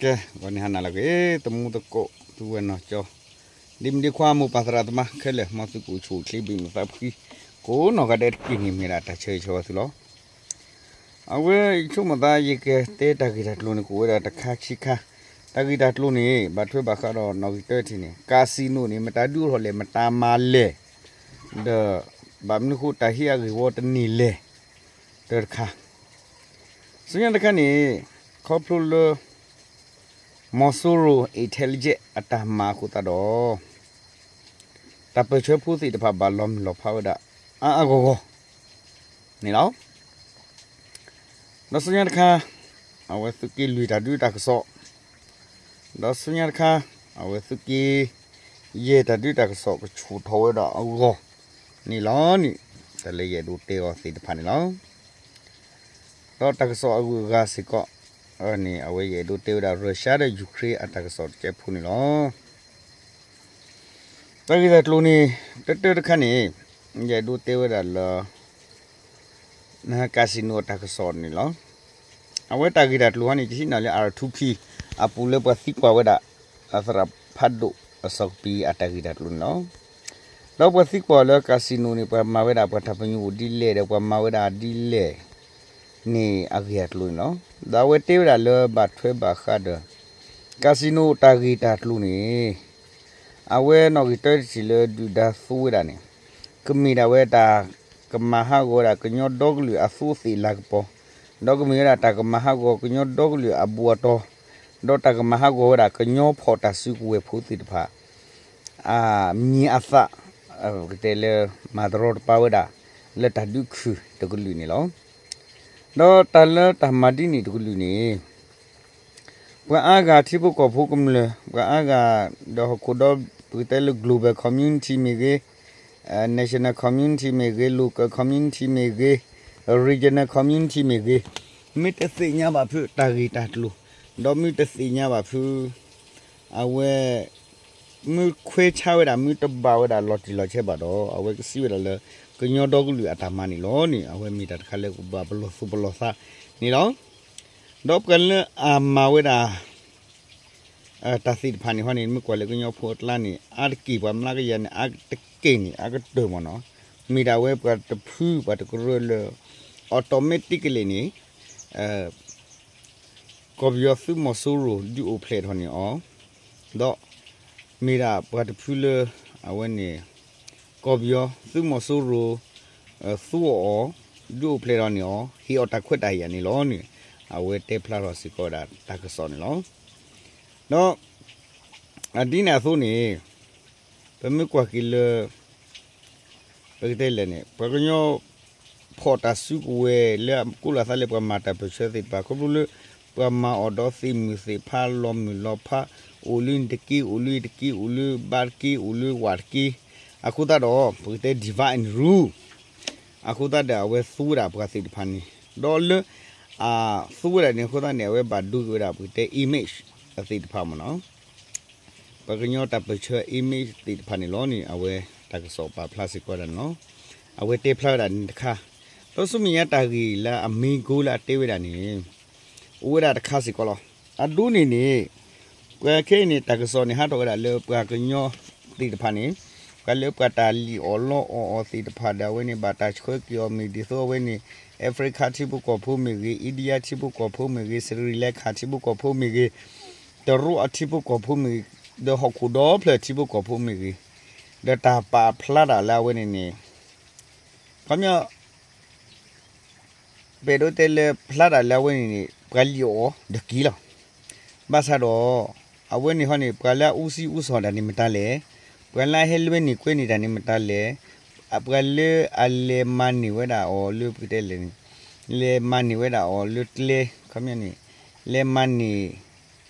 ကဲ ဂီၤန့ၣ်ဟါနၤလၢအဂ့ၤ သမူသကိး သုဝဲၢ်နီၢ်ကၠီ ဒ့မုၣ်ဒ့ခွါ မိၢ်ပၢ်သရၣ်သမါခဲလၢာ် မ်သုကအိၣ်ဆူၣ်အိၣ်ချ့ ဘၣ်မုာ်သးဖှံ ကိးနီၢ်ဂၤဒဲးတက့ၢ်န့ၣ် မ့ၢ်ဒၣ်တၢ်ဆၢဂ့ၤဆၢဝါသုလီၤ. အဝဲယဆိကမိၣ်သး ယကတဲတၢ်ဂ့ၢ်တၢ်ကျိၤန့ၣ် ကအိၣ်ဝဲဒၣ်တခါခံခါ, တၢ်ဂ့ၢ်တၢ်ကျိၤန့ၣ် ဘၣ်ထွဲဘၣ်ဃးဒီးနီၣ်ဂံၢ်တၢတထံၣ်န့ၣ် casino န့ၣ် မတၤဒုးအိၣ်ထီၣ်လဲၣ် မတၤမၤလဲၣ် ဒီး ဘၣ်မနုၤဃိတၢ်ဟံးအဂ့ၢ်ဝီတန့ၢ်လဲၣ် တၢ်တခါ ဆူညါတခါန့ၣ် ခီဖျိလၢ မီၤစိရိၤ intelligence အတၢ်မၤအဃိသတးဒီး တၢ်ပၢၢ်ဆၢဖိသ့ၣ်တဖၣ်ဘၣ်လီၤမုၢ်လီၤဖးဝဲဒၣ် အါအါဂီၢ်ဂီၢ်န့ၣ်လီၤ. ဒီးဆူညါတခါ အဝဲသုးက့လွံၢ်တၢ်ဒုးတၢ်ကစီၣ် ဒီးဆူညါတခါ အဝဲသုးက့ယဲၢ် တၢ်ဒုးတၢ်ကစီၣ်ကဆူၣ်ထီၣ်ဝဲဒၣ်အဂီၢ်န့ၣ်လီၤန့ၣ် တၢ်လၢယအဲၣ်ဒိးတဲအီၤသ့ၣ်တဖၣ်န့ၣ်လီၤ. ဒီးတၢ်ကစီၣ်အဂုၤအဂၤစ့ၢ်ကီးန့ၣ် အဝဲယအဲၣ်ဒိးတဲဝဲဒၣ် ရၢၡါဒီးယူၤခရ့ၣ်အတၢ်ကစီၣ်တကဲးဖိန့ၣ်လီၤ. တၢ်ဂ့ၢ်တၢ်ကျိၤန့ၣ် တၢတၢတခါန့ၣ် ယအဲၣ်ဒိးတဲဝဲဒၣ်လၢ casino အတၢ်ကစီၣ်န့ၣ်လီၤ. အဝဲတၢ်ဂ့ၢ်တၢ်ကျိၤဟီန့ၣ် ယဟံးန့ၢ်လၢ R two P အပူၤလၢပှၤသံကွၢ်ဝဲဒၣ် သရၣ်ဖးဒိၣ်အစီၤကပံၤအတၢ်ဂ့ၢ်တၢ်ကျိၤန့ၣ်လီၤ. ဒီးပှၤသံကွၢ်လၢ casino န့ၣ် ပှၤမၤဝဲဒၣ်ပှၤတၢ်ပညိၣ်အိၣ်ဒ်လဲၣ် ဒီးပှၤမၤဝဲဒၣ်ဒ်လဲၣ်န့ၣ် အဂ့ၢ်အကျိၤန့ၣ်လီၤ. ဒီးအဝဲတဲဝဲဒၣ်လၢဘၣ်ထွဲဘၣ်ဃးဒီး casino တၢ်ဂ့ၢ်တၢ်ကျိၤန့ၣ် အဝဲနီၣ်ဂံၢ်တၢတထံၣ်လၢဒုၣ်ဒါသူဝဲဒၣ်န့ၣ် ကမ့ၢ်ဒၣ်ဝဲတၢ်ကမၤဟးဂီၤဝဲဒၣ်ကညီဒီကလုာ်အသူးအသ့ၣ်လၤကပီၤ, ဒီးကမ့ၢ်ဝဲဒၣ်တၢ်ကမၤဟးဂီၤကညီဒီကလုာ်အဘူးအတီၤ, ဒီးတၢ်ကမၤဟးဂီၤဝဲဒၣ်ကညီဖီၣ်တၢ်စုကဝဲၤဖိသ့ၣ်တဖၣ် အမံၤအသၣ် ကတဲလၢ မၤတရီတပါဝဲဒၣ် လၢတၢ်ဒုးခုၣ်တကလုာ်န့ၣ်လီၤ. ဒီးတၢ်လၢတၢ်မၤဒ်န့ၣ်တကလုာ်န့ၣ် ပှၤအါဂၤထံဖိကီၢ်ဖိကမျၢၢ် ပှၤအါဂၤဒီးဟီၣ်ခိၣ်ဒီ ပကတဲလၢ global community မ့ၢ်ဂ့ၤ, national community မ့ၢ်ဂ့ၤ, local community မ့ၢ်ဂ့ၤ, regional community မ့ၢ်ဂ့ၤ, မ့ၢ်တသ့ၣ်ညါဘၣ်ဖုးတၢ်ဂ့ၢ်တၢ်ကျိၤ, ဒီးမ့ၢ်တသ့ၣ်ညါဘၣ်ဖုး အဝဲ မ့ၢ်ခွဲးဆါဝဲဒၣ် မ့ၢ်တဘၣ်ဝဲဒၣ်လီၤတံၢ်လီၤဆဲးဘၣ်ဒီး အဝဲကစံးဝဲဒၣ်လၢ ကညီဒီကလုာ်အတၢ်မၤန့ၣ်လီၤန့ၣ် အဝဲမ့ၢ်တၢ်တခါလၢကဘၣ်ပလီၢ်သူၣ်ပလီၢ်သးန့ၣ်လီၤ. ဒီးပှၤလၢအမၤဝဲဒၣ် တၢ်သ့ၣ်တဖၣ်န့ၣ်ဟီန့ၣ် မ့ၢ်ကွၢ်လၢကညီဖိအကျါန့ၣ် အါတက့ၢ်ပှၤမျးကယၤန့ၣ် အါတက့ၢ်န့ၣ် အါကတၢၢ်မ့ၢ်နီၤ မ့ၢ်ဒၣ်ဝဲပှၤတဖုပှၤတကရၢလၢ automatically န့ၣ် ကီၢ်ပယီၤသုးမီၤစိရိၤဒုးအိၣ်ဖျဲၣ်ထီၣ်န့ၢ်အီၤ, ဒီး မ့ၢ်ဒၣ်ပှၤတဖုလၢ အဝဲန့ၣ် ကီၢ်ပယီၤသုးမီၤစိရိၤ သူအီၤ ဒုးအိၣ်ဖျဲၣ်ထီၣ်န့ၢ်အီၤ ဟ့ၣ်အီၤတၢ်ခွဲးတၢ်ယာ်န့ၣ်လီၤန့ၣ် အဝဲတဲဖျါထီၣ်စ့ၢ်ကီးဝဲဒၣ်တၢ်ကစီၣ်န့ၣ်လီၤ. ဒီး အဒ်န့ၣ်အသိးန့ၣ် ပမ့ၢ်ကွၢ်က့ၤလၢ ပကတဲလဲၣ်န့ၣ် ပှၤကညီ ဖီၣ်တၢ်စုကဝဲၤလၢအကိးလီၤသးလၢပှၤမၤတၢ်ပၢၢ်ဆၢသ့ၣ်တဖၣ် ခီဖျိလၢ ပှၤမၤအီၤဒီးသ့ၣ်မုၢ်သ့ၣ်ဖးလီၤမုၢ်လီၤဖး အိၣ်လၢန့ၣ်တက့ၢ် အိၣ်လၢအံၤတက့ၢ် အိၣ်လၢဘါတက့ၢ် အိၣ်လၢဝးတက့ၢ် အဃိသတးဒီး ပကတဲ divide and rule အဃိသတးဒီးအဝဲသူဝဲဒၣ်ပှၤသ့ၣ်တဖၣ်န့ၣ် ဒီးလၢ အသူဝဲဒၣ်န့ၣ်အဃိသတးန့ၣ် အဝဲဘၣ်ဒိက့ၤဝဲဒၣ်ပကတဲ image အသ့ၣ်တဖၣ်မ့ၢ်နီၤ ပှၤကညီတၢ်ပၢၢ်ဆၢ image သ့ၣ်တဖၣ်န့ၣ်လီၤန့ၣ် အဝဲတၢ်ကစီၣ်ပာ်ဖျါစ့ၢ်ကီးဝဲဒၣ်န့ၣ်လီၤ. အဝဲတဲဖျါဝဲဒၣ်န့ၣ်တခါ, ဒီးဆူမဲာ်ညါတၢ်ဂ့ၢ်လၢအ main goal လၢအတဲဝဲဒၣ်န့ၣ် အိၣ်ဝဲဒၣ်တခါစ့ၢ်ကီးလီၤ. အဒိန့ၣ်န့ၣ် ပှၤခဲအံၤန့ၣ် တၢ်ကစီၣ်န့ၣ်ဟးထီၣ်ဝဲဒၣ်လၢပှၤကညီသ့ၣ်တဖၣ်န့ၣ် ပှၤလၢပှၤတၢ်လံၣ်အီၣ်လီအီၣ်အီၤသ့ၣ်တဖၣ်ဒီး အဝဲန့ၣ်ဘၣ်တၢ်ဆှၢက့ၤအီၤမ့ၢ်ဒ်သိးအဝဲန့ၣ် Africa ထံဖိကီၢ်ဖိမ့ၢ်ဂ့ၤ, India ထံဖိကီၢ်ဖိမ့ၢ်ဂ့ၤ, Sri Lanka ထံဖိကီၢ်ဖိမ့ၢ်ဂ့ၤ, တရူးအထံဖိကီၢ်ဖိမ့ၢ်ဂ့ၤ, ဒီးဟီၣ်ခိၣ်ဒီဖျၢၣ်ထံဖိကီၢ်ဖိမ့ၢ်ဂ့ၤ, ဒီးတၢ်ပာ်ဖျါတၢ်လၢအဝဲန့ၣ်န့ၣ် ခီပညီ ပအဲၣ်ဒိးတဲလၢဖျါတၢ်လၢအဝဲန့ၣ်န့ၣ် ပှၤလံၣ်အီၣ်အီၤတက့ၢ်လီၤ. ဘၣ်ဆၣ်ဒီး အဝဲန့ၣ်ဟီန့ၣ် ပှၤလၢအအူစံအူစီၤတၢ်န့ၣ်မတၤလဲၣ်, ပှၤလၢအဟဲလွဲန့ၢ်ကွဲန့ၢ်တၢ်န့ၣ်မတၤလဲၣ်, ပှၤလၢအလဲၤမၤန့ၢ်ဝဲဒၣ်အီၤလၢပကတဲလဲၣ်န့ၣ် လဲၤမၤန့ၢ်ဝဲဒၣ်အီၤလၢကျဲ ခီပညီန့ၣ် လဲၤမၤန့ၢ်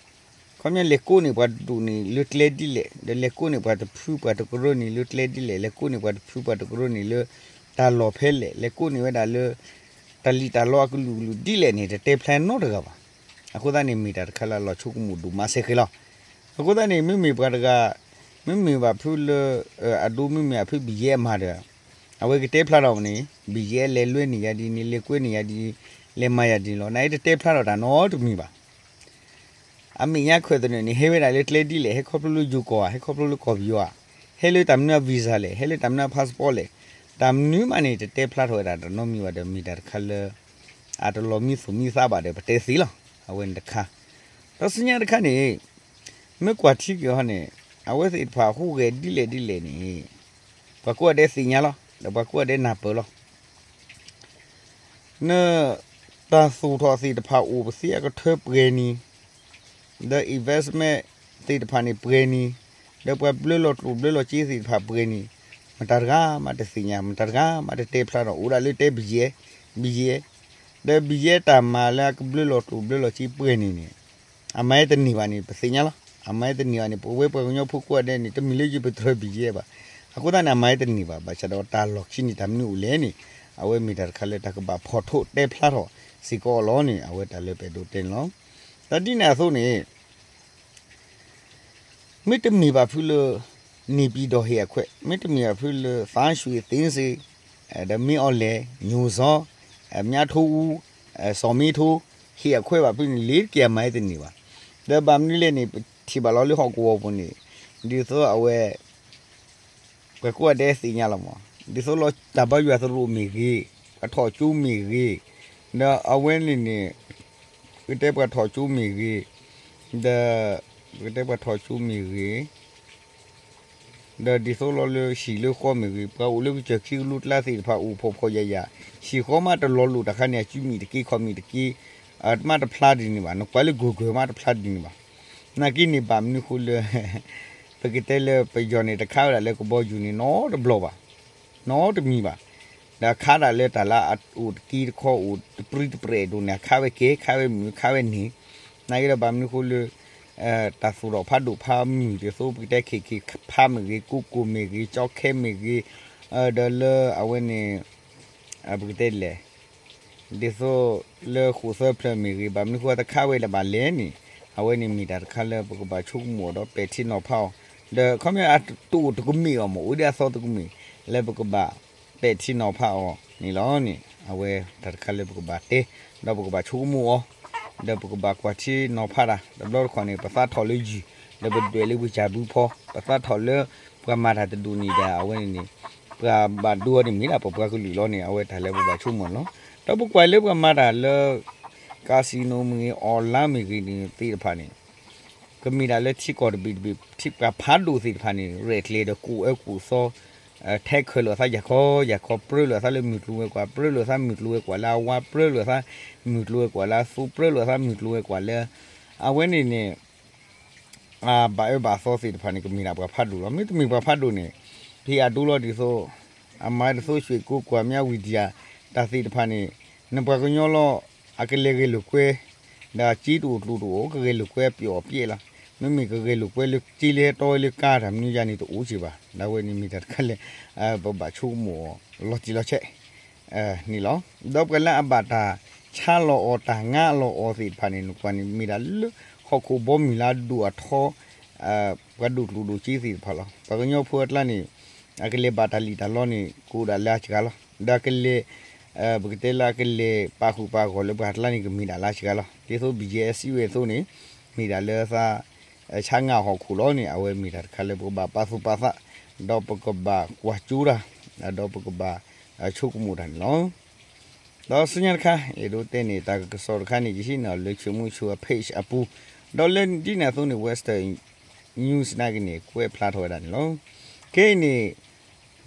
ခီပညီလဲၤကိးန့ၢ်ပှၤတဒူၣ်န့ၣ်လၢကျဲဒ်လဲၣ်, ဒီးလဲၤကိးန့ၢ်ပှၤတဖုပှၤတကရၢန့ၣ်လၢကျဲဒ်လဲၣ်, လဲၤကိးန့ၢ်ပှၤတဖုပှၤတကရၢန့ၣ်လၢ တၢ်လီၢ်ဖဲလဲၣ်, လဲၤကိးန့ၢ်ဝဲဒၣ်လၢ တၢ်လံၣ်တၢ်လီအကလုာ်ကလုာ်ဒ်လဲၣ်န့ၣ် တတဲဖျါနီတဂၤဘၣ်. အဃိသတးန့ၣ် မ့ၢ်တၢ်တခါလၢအလီၤဆိကမိၣ်ဒိၣ်မးစဲဃဲၤလီၤ. အဃိသတးန့ၣ် မ့မ့ၢ်ပှၤတဂၤ မ့မ့ၢ်ဘၣ်ဖုလၢ အဒိမ့မ့ၢ်အဖုဘံၣ်ယဲအမၤဒီး အဝဲကတဲဖျါထီၣ်န့ၣ် ဘံၣ်ယဲလဲၤလွဲန့ၢ်ယၤဒ်န့ၣ် လဲၤကွဲန့ၢ်ယၤဒ်န့ၣ် လဲၤမၤယၤဒ်န့ၣ်လီၤ. နတတဲဖျါထီၣ်တၢ်နီတမံၤဘၣ်. အမဲာ်ညါခွဲးသနၢၣ်န့ၣ် ဟဲဝဲဒၣ်လၢကျဲဒ်လဲၣ်, ဟဲခီဖျိလၢယိၤကီၢ်ဧါ, ဟဲခီဖျိလၢကီၢ်ပယီၤဧါ, ဟဲလၢတၢ်မနုၤအ visa လဲၣ်, ဟဲလၢတၢ်မနုၤအ passport လဲၣ်, တၢ်မနုၤမးန့ၣ် တတဲဖျါထီၣ်ဝဲဒၣ်တနီတမံၤဘၣ်ဒီး မ့ၢ်တၢ်တခါလၢ အတလီၤမံသူၣ်မံသးဘၣ်ဒီး ပတဲသ့လီၤ. အဝဲန့ၣ်တခါ, ဒီးဆူညါတခါန့ၣ် မ့ၢ်ကွၢ်ထံက့ၤဟီန့ၣ် အဝဲသ့ၣ်တဖၣ်ဟူးဂဲၤဒ်လဲၣ်ဒ်လဲၣ်န့ၣ် ပှၤကိးဂၤဒဲးသ့ၣ်ညါလီၤ, ဒီးပှၤကိးဂၤဒဲးနၢ်ပၢၢ်လီၤ. န တၢ်သူၣ်ထီၣ်သ့ၣ်တဖၣ်အိၣ်ပသ့အကထၢပှဲၤနံၤ, ဒီး investment သ့ၣ်တဖၣ်န့ၣ်ပှဲၤနံၤ, ဒီးပှၤဘျၢလီၤကျိၣ်ဘျၢလီၤစ့သ့ၣ်တဖၣ်ပှဲၤနံၤ, မတၤတဂၤမးတသ့ၣ်ညါ, မတၤတဂၤမးတတဲဖျါထီၣ်, အိၣ်ဒၣ်လၢတဲ ဘံယဲ, ဘံယဲ, ဒီးဘံယဲတၢ်မၤလၢအကဘျၢလီၤကျိၣ်ဘျၢလီၤစ့ပှဲၤနံၤန့ၣ် အမၤဝဲတန့ၢ်ဘၣ်န့ၣ် ပသ့ၣ်ညါလီၤ. အမၤဝဲတန့ၢ်ဘၣ်န့ၣ် ပဝဲပှၤကညီဖိကိးဂၤဒဲးန့ၣ် တမ့ၢ်လၢယပတြၢၤ ဘံယဲ ဘၣ်. အဃိသတးန့ၣ် အမၤဝဲတန့ၢ်ဘၣ်. ဘၣ်ဆၣ်ဒီးတၢ်လီၢ်ခံန့ၣ် တၢ်မနုၤအိၣ်လဲၣ်န့ၣ် အဝဲမ့ၢ်တၢ်တခါလၢတၢ်ကဘၣ်ဖီၣ်ထိးတဲဖျါထီၣ်စ့ၢ်ကီးအီၤလီၤန့ၣ် အဝဲတၢ်လၢပအဲၣ်ဒိးတဲန့ၣ်လီၤ. ဒီးဒ်န့ၣ်အသိးန့ၣ် မ့တမ့ၢ်ဘၣ်ဖုလၢ နေပြည်တော် ဟ့ၣ်အခွဲး, မ့တမ့ၢ်ဘၣ်ဖုလၢ သန်းရွှေ သင်းစင်, ဒီး မင်းအောင်လှိုင်, ညိုစော, မြထိုးဦး, ဇော်မင်းထွန်း ဟ့ၣ်အခွဲးဘၣ်ဖုန့ၣ် လ့ၤတက့ၢ်အမၤဝဲတန့ၢ်ဘၣ်. ဒီးဘၣ်မနုၤလဲၣ်န့ၣ် ပထံၣ်ဘၣ်လီၤလၢဟီၣ်ကဝီၤပူၤန့ၣ် ဒ်သိးအဝဲ ပှၤကိးဂၤဒဲးသ့ၣ်ညါလီၤမး, ဒ်သိးလီၤတၢ်ဘါယွၤသရိာ်မ့ၢ်ဂ့ၤ, ပှၤထီၣ်ကၠိမ့ၢ်ဂ့ၤ, ဒီးအဝဲန့ၣ်န့ၣ် ပကတဲပှၤထီၣ်ကၠိမ့ၢ်ဂ့ၤ, ဒီး ပကတဲပှၤထီၣ်ကၠိမ့ၢ်ဂ့ၤ, ဒီးဒ်သိးလီၤလၢဟံၣ်လၢဃီမ့ၢ်ဂ့ၤ, ပှၤအိၣ်လၢကစၢၢ်ခံကလိကျါသ့ၣ်တဖၣ်အိၣ်ဖှီၣ်ဖှီၣ်ယာ်ယာ်, ဟံၣ်ဃီမးတလီၤလိာ်တၢ်ခါန့ၣ် အစုမ့ၢ်တက့ ခီၣ်မ့ၢ်တက့ မးတဖျါဒ်န့ၣ်ဘၣ်, နကွၢ်လၢ Google မးတဖျါဒ်န့ၣ်ဘၣ်. နာ်က့န့ၣ်ဘၣ်မနုၤဃိလၢ ပကတဲလၢပယီၤန့ၣ် တခါဝဲဒၣ်လၢကဘီယူၤန့ၣ် နီတဘျီဘၣ်, နီတမံၤဘၣ်. ဒီးအခါဒၣ်လၢတၢ်လၢအအိၣ်တက့တခီအိၣ်တပြံတပြဲးဒိၣ်န့ၣ် အခါဝဲကဲ ခါဝဲမုာ် ခါဝဲန့ၣ်, နာ်က့ဒီးဘၣ်မနုၤဃိလၢ တၢ်သူၣ်ထီၣ်ဖးဒိၣ်ဖးမုၢ်ဒ်သိး ပကတဲ ခ့ၣ်ခ့ၣ်ဖးမ့ၢ်ဂ့ၤ, ကိကိၣ်မ့ၢ်ဂ့ၤ, ကၠီခဲမ့ၢ်ဂ့ၤ, ဒီးလၢအဝဲန့ၣ် ပကတဲလဲၣ် ဒ်သိးလၢဃိၣ်သၢဖျၢၣ်မ့ၢ်ဂ့ၤ, ဘၣ်မနုၤဃိတခါဝဲလၢၤဘၣ်လဲၣ်န့ၣ်, အဝဲန့ၣ်မ့ၢ်တၢ်တခါလၢပကဘၣ်ဆိကမိၣ်အီၤဒီးပဲာ်ထံနီၤဖးအီၤ, ဒီးခီပညီအတအိၣ်တကမ့ၢ်အီၤမး အိၣ်ဒ်အသီတကမ့ၢ် လၢပကဘၣ်ပဲာ်ထံနီၤဖးအီၤန့ၣ်လီၤန့ၣ်, အဝဲတၢ်တခါလၢပကဘၣ်တဲ ဒီးပကဘၣ်ဆိကမိၣ်အီၤ ဒီးပကဘၣ်ကွၢ်ထံနီၤဖးတၢ် တဘျီတခီၣ်န့ၣ် ပသးထီၣ်လၢယုၢ် ဒီးပဒွဲၣ်လၢပစၢ်ဘုဖီ, ပသးထီၣ်လၢပှၤမၤတၢ်တဒူၣ်န့ၣ်ဒီး အဝဲန့ၣ်န့ၣ် ပှၤဘၣ်ဒိအီၤန့ၣ်မ့ၢ်ဒၣ်ပပှၤကလုာ်လီၤန့ၣ် အဝဲတၢ်လၢပဘၣ်ဆိကမိၣ်န့ၣ်လီၤ. ဒီးပကွၢ်လၢပှၤမၤတၢ်လၢ casino မ့ၢ်ဂ့ၤ online မ့ၢ်ဂ့ၤန့ၣ်သ့ၣ်တဖၣ်န့ၣ် ကမ့ၢ်ဒၣ်လၢထံကီၢ်တဘ့ၣ်တဘ့ၣ် ထံပှၤဖးဒိၣ်သ့ၣ်တဖၣ်န့ၣ် ရဲၣ်ကျဲၤဒီးကူၣ်အၢကူၣ်သီ ထဲခဲလၢာ်သးယၤခီယၤခီ ပြၢလိာ်သးလၢမုၢ်ကျိၤဝဲၤကွာ် ပြၢလိာ်သးမုၢ်ကျိၤဝဲၤကွာ်လၢအဝါ ပြၢလိာ်သးမုၢ်ကျိၤဝဲၤကွာ်လၢအသူ ပြၢလိာ်သးမုၢ်ကျိၤဝဲၤကွာ်လၢ အဝဲန့ၣ်န့ၣ် အဘၣ်အၢဘၣ်သီသ့ၣ်တဖၣ်န့ၣ် ကမ့ၢ်ဒၣ်ပှၤဖးဒိၣ်လီၤ. မ့တမ့ၢ်ပှၤဖးဒိၣ်န့ၣ် ဖဲအဒိလီၤဒ်သိး အမၤဒ်သိး ရွှေကုက္ကို မြဝတီ တၢ်သ့ၣ်တဖၣ်န့ၣ် နပှၤကညီလီၤ အကလဲၤဂဲၤလိာ်ကွဲ ဒီးစ့တအိၣ်ကျိၣ်တအိၣ် ကဂဲၤလိာ်ကွဲအပျီၣ်အပျဲၣ်လီၤ. မ့မ့ၢ်ကဂဲၤလိာ်ကွဲလၢစ့လၢဟဲတီဝဲလၢကါတၢ်မနုၤယၤန့ၣ်တအိၣ်က့ၤဘၣ်. ဒီးအဝဲန့ၣ်မ့ၢ်တၢ်တခါလၢ ပဘၣ်ဆိကမိၣ်အီၤလီၤတံၢ်လီၤဆဲး န့ၣ်လီၤ. ဒီးပှၤလၢအဘၣ်တၢ်ဆါလီၤအီၤ တၢ်ငါလီၤအီၤသ့ၣ်တဖၣ်န့ၣ် နကွၢ်န့ၣ် မ့ၢ်ဒၣ်လၢ ဟီၣ်ခိၣ်ဘီမုၢ်လၢအဒိၣ်အထီ ပှၤဒိၣ်ကျိၣ်ဒိၣ်စ့သ့ၣ်တဖၣ်လီၤ. ပှၤကညီဖိအကျါန့ၣ် အကလဲၤဘၣ်တၢ်လံၣ်တၢ်လီန့ၣ် ကအိၣ်ဒၣ်လၢအစှၤလီၤ. ဒီးကလဲၤ ပကတဲလၢအကလဲၤပာ်ဃုာ်ပာ်ဂီၢ်လၢပှၤအကျါန့ၣ် ကမ့ၢ်ဒၣ်လၢအစှၤလီၤ. ဒ်သိး ဘံၣ်ယဲၢ် အစံးဝဲအသိးန့ၣ် မ့ၢ်ဒၣ်လၢသး ဆါငါဟီၣ်ခိၣ်လီၤန့ၣ် အဝဲမ့ၢ်တၢ်တခါလၢပကဘၣ်ပာ်သူၣ်ပာ်သး ဒီးပကဘၣ်ကွၢ်ကၠိတၢ် ဒီးပကဘၣ်ဆိကမိၣ်တၢ်န့ၣ်လီၤ. ဒီးဆူညါတခါ အဲၣ်ဒိးတဲန့ၣ် တၢ်ကစီၣ်တခါန့ၣ် ယဟံးန့ၢ်အီၤလၢ ဆိမိဆိ အ page အပူၤ, ဒီးလၢဒ်န့ၣ်အသိးန့ၣ် Western News နာ်က့န့ၣ် ကွဲးဖျါထီၣ်ဝဲဒၣ်န့ၣ်လီၤ. ခဲအံၤန့ၣ်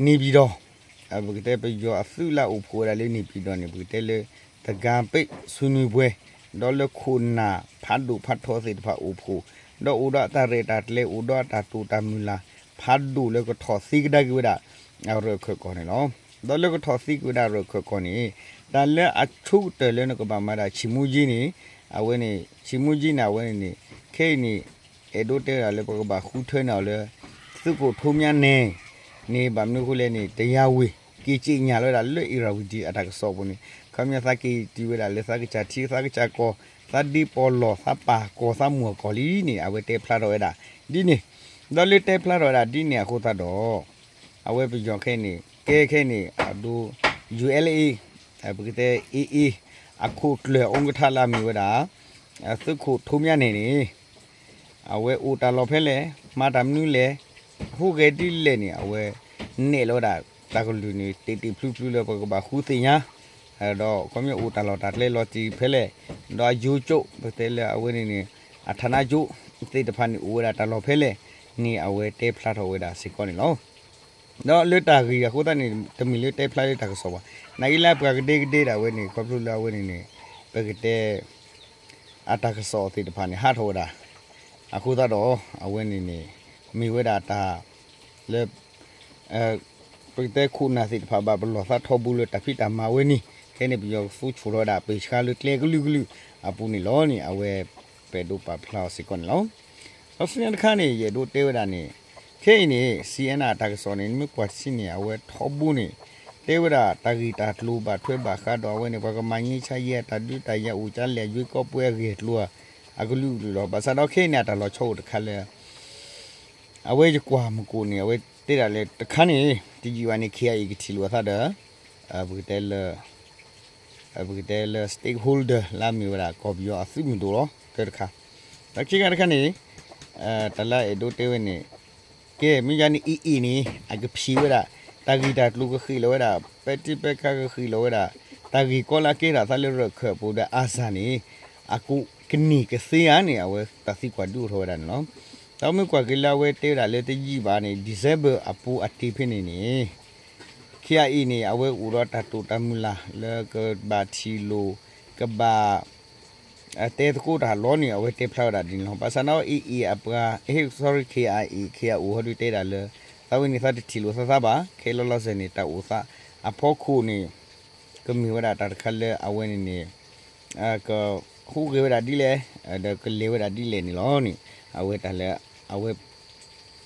နေပြည်တော် ပကတဲပယီၤအသုးလၢအအိၣ်ဖှိၣ်ဝဲဒၣ်လၢ နေပြည်တော် န့ၣ် ပကတဲလၢ သင်္ကြန်ပိတ်ဆွေးနွေးပွဲ ဒီးလၢခိၣ်နၢ်ဖးဒိၣ်ဖးထီသ့ၣ်တဖၣ်အိၣ်ဖှိၣ် ဒီးအိၣ်ဒီးအတၢ်ရဲၣ်တၢ်ကျဲၤ အိၣ်ဒီးအတၢ်တိာ်တၢ်မုၢ်လၢ် ဖးဒိၣ်လၢကထီၣ်သ့ကဒါက့ၤဝဲဒၣ် အရၢၢ်ခၢၣ်ကီၢ်န့ၣ်လီၤ. ဒီးလၢကထီၣ်သ့က့ၤဝဲဒၣ်အရၢၢ်ခၢၣ်ကီၢ်န့ၣ် တၢ်လၢအဆိကတၢၢ်လၢနကဘၣ်မၤဒၣ် ဆိမိက့န့ၣ် အဝဲန့ၣ် ဆိမိက့န့ၣ် အဝဲန့ၣ်န့ၣ် ခဲအံၤန့ၣ် အဲၣ်ဒိးတဲဝဲဒၣ်လၢပကဘၣ်ဃုထၢန့ၢ်အီၤလၢ သုးခိၣ်ထူမၠါနဲၣ်န့ၣ် ဘၣ်မနုၤအဃိလဲၣ်န့ၣ် တရားဝင် က့ၤကြေညာလီၤဝဲဒၣ်လၢ ဧရာဝတီ အတၢ်ကစီၣ်ပူၤန့ၣ် ခီပညီသးက့ၤတုၤဝဲဒၣ်လၢသးကစၢ်ထံသးကစၢ်ကီၢ် သးဒ့ပီၣ်လီၢ်သးပၢ်ကီၢ်သးမုၢ်အကီၢ်လံန့ၣ် အဝဲတဲဖျါထီၣ်ဝဲဒၣ်ဒ်န့ၣ် ဒီးလၢတဲဖျါထီၣ်ဝဲဒၣ်ဒ်န့ၣ်အဃိသတးဒီး အဝဲပယီၤခဲအံၤန့ၣ် ကဲခဲအံၤန့ၣ် အဒိ ယူႇအဲလ်ဢေး ပကတဲ AA အခိၣ်ကျၢၢ် ဥက္ကဋ္ဌ လၢအမ့ၢ်ဝဲဒၣ် သုးခိၣ်ထူမၠါနဲၣ်န့ၣ် အဝဲအိၣ်တၢ်လီၢ်ဖဲလဲၣ်, မၤတၢ်မနုၤလဲၣ်, ဟူးဂဲၤဒ်လဲၣ်န့ၣ် အဝဲနဲၣ်လီၤဝဲဒၣ်တၢ်ကလုၢ်န့ၣ် တ့ၢ်တ့ၢ်ဖျုးဖျုးလၢပကဘၣ်ဃုသ့ၣ်ညါ, ဒီးခီဖျိအိၣ်တၢ်လီၢ်တၢ်ကျဲလီၤတံၢ်ဖဲလဲၣ်, ဒီးအယိကၠိ ပတဲလၢအဝဲန့ၣ်န့ၣ် အဌာနချုပ်သ့ၣ်တဖၣ်န့ၣ် အိၣ်ဝဲဒၣ်တၢ်လီၢ်ဖဲလဲၣ်န့ၣ် အဝဲတဲဖျါထီၣ်ဝဲဒၣ်စ့ၢ်ကီးန့ၣ်လီၤ. ဒီးလၢတၢ်ဂ့ၢ်အဃိသတးန့ၣ် တမ့ၢ်လၢတဲဖျါလၢတၢ်ကစီၣ်ဘၣ်. နာ်က့လၢပှၤကဒဲကဒဲဒၣ်ဝဲန့ၣ် ခီဖျိလၢအဝဲန့ၣ်န့ၣ် ပကတဲ အတၢ်ကစီၣ်သ့ၣ်တဖၣ်န့ၣ် ဟးထီၣ်ဝဲဒၣ်. အဃိသတးဒီး အဝဲန့ၣ်န့ၣ် မ့ၢ်ဝဲဒၣ်တၢ်လၢ ပကတဲခိၣ်နၢ်သ့ၣ်တဖၣ်ဘၣ်ပလီၢ်သးထီဘိလၢတၢ်ဖံးတၢ်မၤဝဲန့ၣ် ခဲန့ၣ် ပယီၤကသူဆိၣ်ထီၣ်ဝဲဒၣ်ပ့ၢ်ဆှါလၢကျဲကလုာ်ကလုာ်အပူၤန့ၣ်လီၤန့ၣ် အဝဲပအဲၣ်ဒိးပာ်ဖျါအီၤစ့ၢ်ကီးန့ၣ်လီၤ. ဒီးဆူညါတခါန့ၣ် ယအဲၣ်ဒိးတဲဝဲဒၣ်န့ၣ် ခဲအံၤန့ၣ် စီအ့ၣ်အဲၣ်အဲၣ် အတၢ်ကစီၣ်န့ၣ် နမ့ၢ်ကွၢ်တထံၣ်န့ၣ် အဝဲထီဘိန့ၣ် တဲဝဲဒၣ်တၢ်ဂ့ၢ်တၢ်ကျိၤဘၣ်ထွဲဘၣ်ဃးဒီးအဝဲန့ၣ် ပှၤကမၤငြိမ်းချမ်းရေး အတၢ်ဒုးတၢ်ယၤအိၣ်ကလဲၣ် ရွေးကောက်ပွဲအဂ့ၢ်အကျိၤ အကလုာ်ကလုာ်လီၤ. ဘၣ်ဆၣ်ဒီးခဲအံၤန့ၣ် အတၢ်လီၤဆီအိၣ်တခါလၢ အဝဲယကွၢ်မုၢ်ကိၣ်န့ၣ် အဝဲတဲဒၣ်လၢတခါန့ၣ် တယံာ်ဘၣ်န့ၣ် ခ့အံၤကထံၣ်လိာ်အသးဒီး ပကတဲလၢ ပကတဲလၢ stakeholder လၢအမ့ၢ်ဝဲဒၣ်ကီၢ်ပယီၤအသုးမုၢ်ဒိၣ်လီၤ တၢတခါ. ဒီးခံခါတခါန့ၣ် တၢ်လၢအအဲၣ်ဒိးတဲဝဲန့ၣ် ကဲ မ့ၢ်ယၤန့ၣ် အ့ၣ်အ့ၣ်န့ၣ် အကဖံးဝဲဒၣ် တၢ်ဂ့ၢ်တၢ်ကျိၤကဃ့ၢ်လီၤဝဲဒၣ် ပဲတံပဲကါကဃ့ၢ်လီၤဝဲဒၣ် တၢ်ဂ့ၢ်ကီလၢအကဲထီၣ်သးလၢရၢၢ်ခၢၣ်အပူၤဒီး အါစၢ် န့ၣ် အကိးကန့ၢ်ကသ့ဧါန့ၣ် အဝဲတၢ်သံကွၢ်ဒုးအိၣ်ထီၣ်ဝဲဒၣ်န့ၣ်လီၤ. ဒီးမ့ၢ်ကွၢ်က့ၤလၢအဝဲတဲဝဲဒၣ်လၢတယံာ်ဘၣ်န့ၣ် December အပူၤအတ့ၢ်ဖဲန့ၣ်န့ၣ် ခ့အံၤန့ၣ် အဝဲအိၣ်ဒီးတၢ်တိာ်တၢ်မုၢ်လၢ်လၢကဘၣ်ထံၣ်လိာ် ကဘၣ် တဲသကိးတၢ်လီၤန့ၣ် အဝဲတဲဖျါဝဲဒၣ်ဒ်န့ၣ်လီၤ. ဘၣ်ဆၣ်ဒီး အ့ၣ်အ့ၣ် အပှၤ sorry ခ့အံၤ ခ့အအိၣ်ဟီဒုးတဲဒၣ်လၢ သးဝဲန့ၣ်သးတထံၣ်လိာ်သးသးဘၣ် ခဲလၢာ်လီၤစဲၤန့ၣ် တၢ်အိၣ်သးအဖီခိၣ်န့ၣ် ကမ့ၢ်ဝဲဒၣ်တၢ်တခါလၢအဝဲန့ၣ်န့ၣ် ကဟူးဂဲၤဝဲဒၣ်ဒ်လဲၣ် ဒီးကလဲၤဝဲဒၣ်ဒ်လဲၣ်န့ၣ်လီၤန့ၣ် အဝဲတၢ်လၢ အဝဲ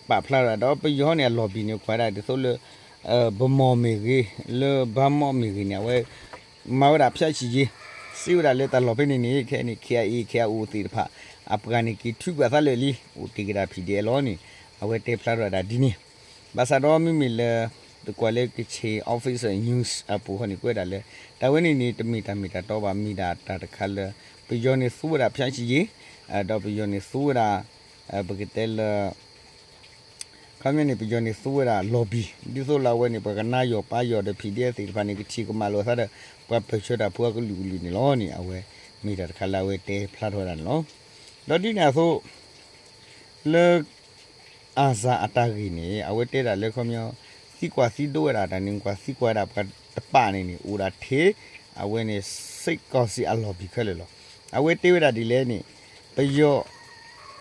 ပာ်ဖျါဝဲဒၣ် ဒီးပယီၤန့ၣ် အလီၢ်ဘံၣ်န့ၣ် ကွၢ်ဒၣ်ဒ်သိးလၢ ဗန်းမော် မ့ၢ်ဂ့ၤ လၢ ဘၣ်မီၣ် မ့ၢ်ဂ့ၤန့ၣ် အဝဲ မၤဝဲဒၣ် ဖျက်ချီရေး စံးဝဲဒၣ်လၢတၢ်လီၢ်ဖဲန့ၣ်န့ၣ် ခဲအံၤန့ၣ် ခ့အံၤ ခ့အအိၣ်သ့ၣ်တဖၣ် အပှၤန့ၣ်က့ၤထုးကွံာ်အသးလၢာ်လံ အိၣ်တ့ၢ်က့ၤဒၣ် ဖံးဒဲး လီၤန့ၣ် အဝဲတဲဖျါထီၣ်ဝဲဒၣ်ဒ်န့ၣ်. ဘၣ်ဆၣ်ဒီးမ့မ့ၢ်လၢ တကွၢ်လၢ Kachin Official News အပူၤဃီန့ၣ် ကွဲးဒၣ်လၢ တၢ်ဝဲန့ၣ်န့ၣ် တမ့ၢ်တၢ်မ့ၢ်တၢ်တီဘၣ် မ့ၢ်ဒၣ်တၢ်တခါလၢ ပယီၤန့ၣ်သူဝဲဒၣ် ဖျက်ချီရေး ဒီးပယီၤန့ၣ်သူဝဲဒၣ် ပကတဲလၢ ခီပညီန့ၣ် ပယီၤန့ၣ်သူဝဲဒၣ် လီၢ်ဘံၣ် ဒ်သိးလၢအဝဲန့ၣ် ပှၤကနါယီၢ်ပၢ်ယီၢ်ဒီး ဖံးဒဲး သ့ၣ်တဖၣ်န့ၣ် ကထံၣ်ကမၣ်လိာ်အသးဒီး ပှၤပၢၢ်ဆၢတၢ်ဖိအကလုာ်ကလုာ်န့ၣ်လီၤန့ၣ် အဝဲ မ့ၢ်တၢ်တခါလၢအဝဲတဲဖျါထီၣ်ဝဲဒၣ်န့ၣ်လီၤ. ဒီးဒ်န့ၣ်အသိး လၢ အါစၢ် အတၢ်ဂ့ၢ်န့ၣ် အဝဲတဲဒၣ်လၢခီပညီ သံကွၢ်သံဒိးဝဲဒၣ်တၢ်န့ၣ် ကွၢ်သံကွၢ်ဝဲဒၣ်ပှၤတပာ်န့ၣ်န့ၣ် အိၣ်ဒၣ်ထဲ အဝဲန့ၣ် စစ်ကောင်စီ အလီၢ်ဘံၣ်ခဲလၢာ်လီၤ. အဝဲတဲဝဲဒၣ်ဒ်လဲၣ်န့ၣ် ပယီၤ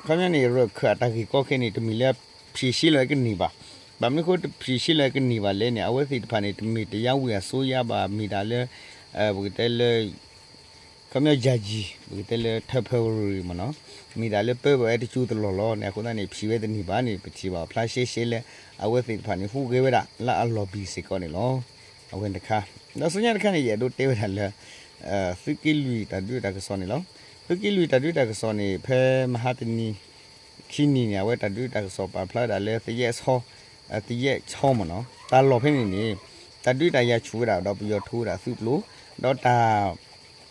ခီပညီန့ၣ် ရၢၢ်ခၢၣ်အတၢ်ဂ့ၢ်ကီခဲန့ၣ် တမ့ၢ်လၢ ဖြေရှင်း လၢကန့ၢ်ဘၣ်. ဘၣ်မနုၤအဃိ တဖြေရှင်း လၢကန့ၢ်ဘၣ်လဲၣ်န့ၣ် အဝဲသ့ၣ်တဖၣ်န့ၣ် တမ့ၢ်တရားဝင်အစိုးရဘၣ် မ့ၢ်ဒၣ်လၢ ပကတဲလၢ ခီပညီ ယာယီ ပကတဲလၢ temporary မ့ၢ်နီၤ မ့ၢ်ဒၣ်လၢပၢဘၣ်ဝဲတစိၢ်တလီၢ်လီၤန့ၣ် အဃိသတးန့ၣ် ဖြေဝဲတန့ၢ်ဘၣ်န့ၣ် ပထံၣ်ဘၣ်ဖျါရှဲရှဲလၢ အဝဲသ့ၣ်တဖၣ်န့ၣ် ဟူးဂဲၤဝဲဒၣ် လၢအလီၢ်ဘံၣ်စ့ၢ်ကီးန့ၣ်လီၤ. အဝဲတခါ ဒီးဆူညါတခါန့ၣ် ယအဲၣ်ဒိးတဲဝဲဒၣ်လၢ သုးက့လွံၢ်တၢ်ဒုးတၢ်ကစီၣ်န့ၣ်လီၤ. သုးက့လွံၢ်တၢ်ဒုးတၢ်ကစီၣ်န့ၣ် ဖဲမဟါတနံၤ ခံနံၤန့ၣ် အဝဲတၢ်ဒုးတၢ်ကစီၣ်ပာ်ဖျါဝဲဒၣ်လၢ သယဲၢ်ဆီ သယဲၢ်ဆီ မ့ၢ်နီၤ တၢ်လီၢ်ဖဲန့ၣ်န့ၣ် တၢ်ဒုးတၢ်ယၤဆူၣ်ဝဲဒၣ်ဒီးပယီၤထိဝဲဒၣ်သုးကျိၤ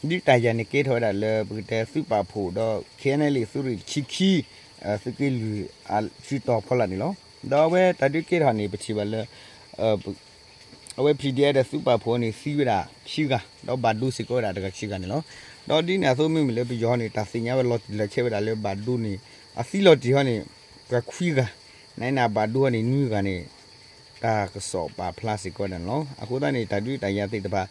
ဒီးတၢ် ဒုးတၢ်ယၤန့ၣ်ကဲထီၣ်ဝဲဒၣ်လၢ ပကတဲသုးပာ်ဖှိၣ်ဒီး ခ့ၣ်အဲၣ်ယူၣ်အ့ၣ် သုးရ့ၣ်တဆံခံ သုးက့လွံၢ်အစုတီၤဖီလာ်န့ၣ်လီၤ. ဒီးအဝဲတၢ်ဒုးကဲထီၣ်န့ၣ် ပထံၣ်ဘၣ်လၢ အဝဲ ဖံးဒဲး ဒီးသုးပာ်ဖှိၣ်န့ၣ် သံဝဲဒၣ်ခံဂၤ ဒီးဘၣ်ဒိစ့ၢ်ကီးဝဲဒၣ်တဂၤခံဂၤန့ၣ်လီၤ. ဒီးဒ်န့ၣ်အသိးမ့မ့ၢ်လၢပယီၤန့ၣ် တၢ်သ့ၣ်ညါဝဲလီၤတံၢ်လီၤဆဲးဝဲဒၣ်လၢဘၣ်ဒိန့ၣ် အသံလီၤတံၢ်ဟီန့ၣ် ပှၤခွံဂၤ နအံၤန့ၣ် အဘၣ်ဒိဟီန့ၣ် နွံဂၤန့ၣ် တၢ်ကစီၣ်ပာ်ဖျါစ့ၢ်ကီးဝဲဒၣ်န့ၣ်လီၤ. အဃိသတးန့ၣ် တၢ်ဒုးတၢ်ယၤသ့ၣ်တဖၣ်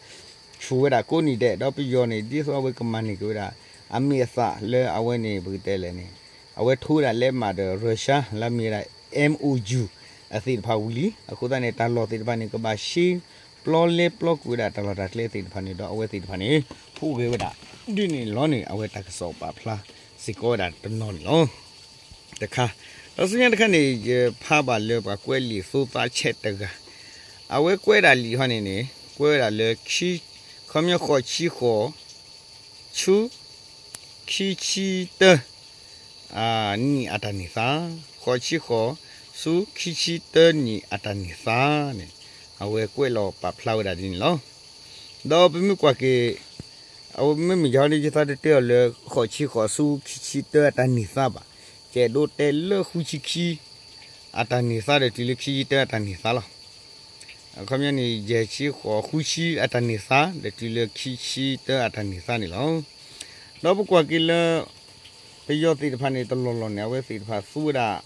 ဆူၣ်ဝဲဒၣ်ကိးနံၤဒဲး ဒီးပယီၤန့ၣ် ဒ်သိးအဝဲကမၤန့ၢ်က့ၤဝဲဒၣ် အမ့ၢ်အသးလၢအဝဲန့ၣ် ပကတဲလဲၣ်န့ၣ် အဝဲထိဝဲဒၣ်လၢမးဒီး Russia လၢအမ့ၢ်ဝဲဒၣ် MOU အသ့ၣ်တဖၣ်ဝံၤလံ. အဃိသတးန့ၣ် တၢ်လီၢ်သ့ၣ်တဖၣ်န့ၣ် ကဘၣ်ရှဲပျီလဲပျီကွံာ်ဝဲဒၣ်တၢ်လီၢ်တၢ်ကျဲသ့ၣ်တဖၣ်န့ၣ်ဒီး အဝဲသ့ၣ်တဖၣ်န့ၣ် ဟူးဂဲၤဝဲဒၣ် ဒ်န့ၣ်လီၤန့ၣ် အဝဲတၢ်ကစီၣ်ပာ်ဖျါစ့ၢ်ကီးဝဲဒၣ်တနီၤန့ၣ်လီၤ. တခါ ဒီးဆူညါတခါန့ၣ် ယဖးဘၣ်လၢပှၤကွဲးလံာ်သိသးဆဲးတဂၤ အဝဲကွဲးဒၣ်လံာ်ဟီန့ၣ်န့ၣ် ကွဲးဝဲဒၣ်လၢ ခီပညီဃိးဆံဃိး ဆူ ခံဆံတၢ နံၣ်အတၢ်န့ၢ်သါ, ဃိးဆံဃိး ဆူခံဆံတၢနံၣ်အတၢ်န့ၢ်သါန့ၣ် အဝဲကွဲးလီၤပာ်ဖျါဝဲဒၣ်ဒ်န့ၣ်လီၤ. ဒီးပမ့ၢ်ကွၢ်က့ၤ အဝဲမ့မ့ၢ်ယၤန့ၣ် ယသးတတဲအီၤလၢ ဃိးဆံဃိး ဆူခံဆံတၢအတၢ်န့ၢ်သါဘၣ်. ကဲဒိးတဲလၢဃုဆံခံ အတၢ်န့ၢ်သါဒီးတုၤလၢခံဆံတၢအတၢ်န့ၢ်သါလီၤ. အခီပညီန့ၣ် ယဲၢ်ဆံဃိး ဃုဆံအတၢ်န့ၢ်သါ ဒီးတုၤလၢခံဆံတၢအတၢ်န့ၢ်သါန့ၣ်လီၤ. ဒီးပကွၢ်က့ၤလၢ ပယီၤသ့ၣ်တဖၣ်န့ၣ် တလီၢ်လီၢ်န့ၣ် အဝဲသ့ၣ်တဖၣ်သူဝဲဒၣ်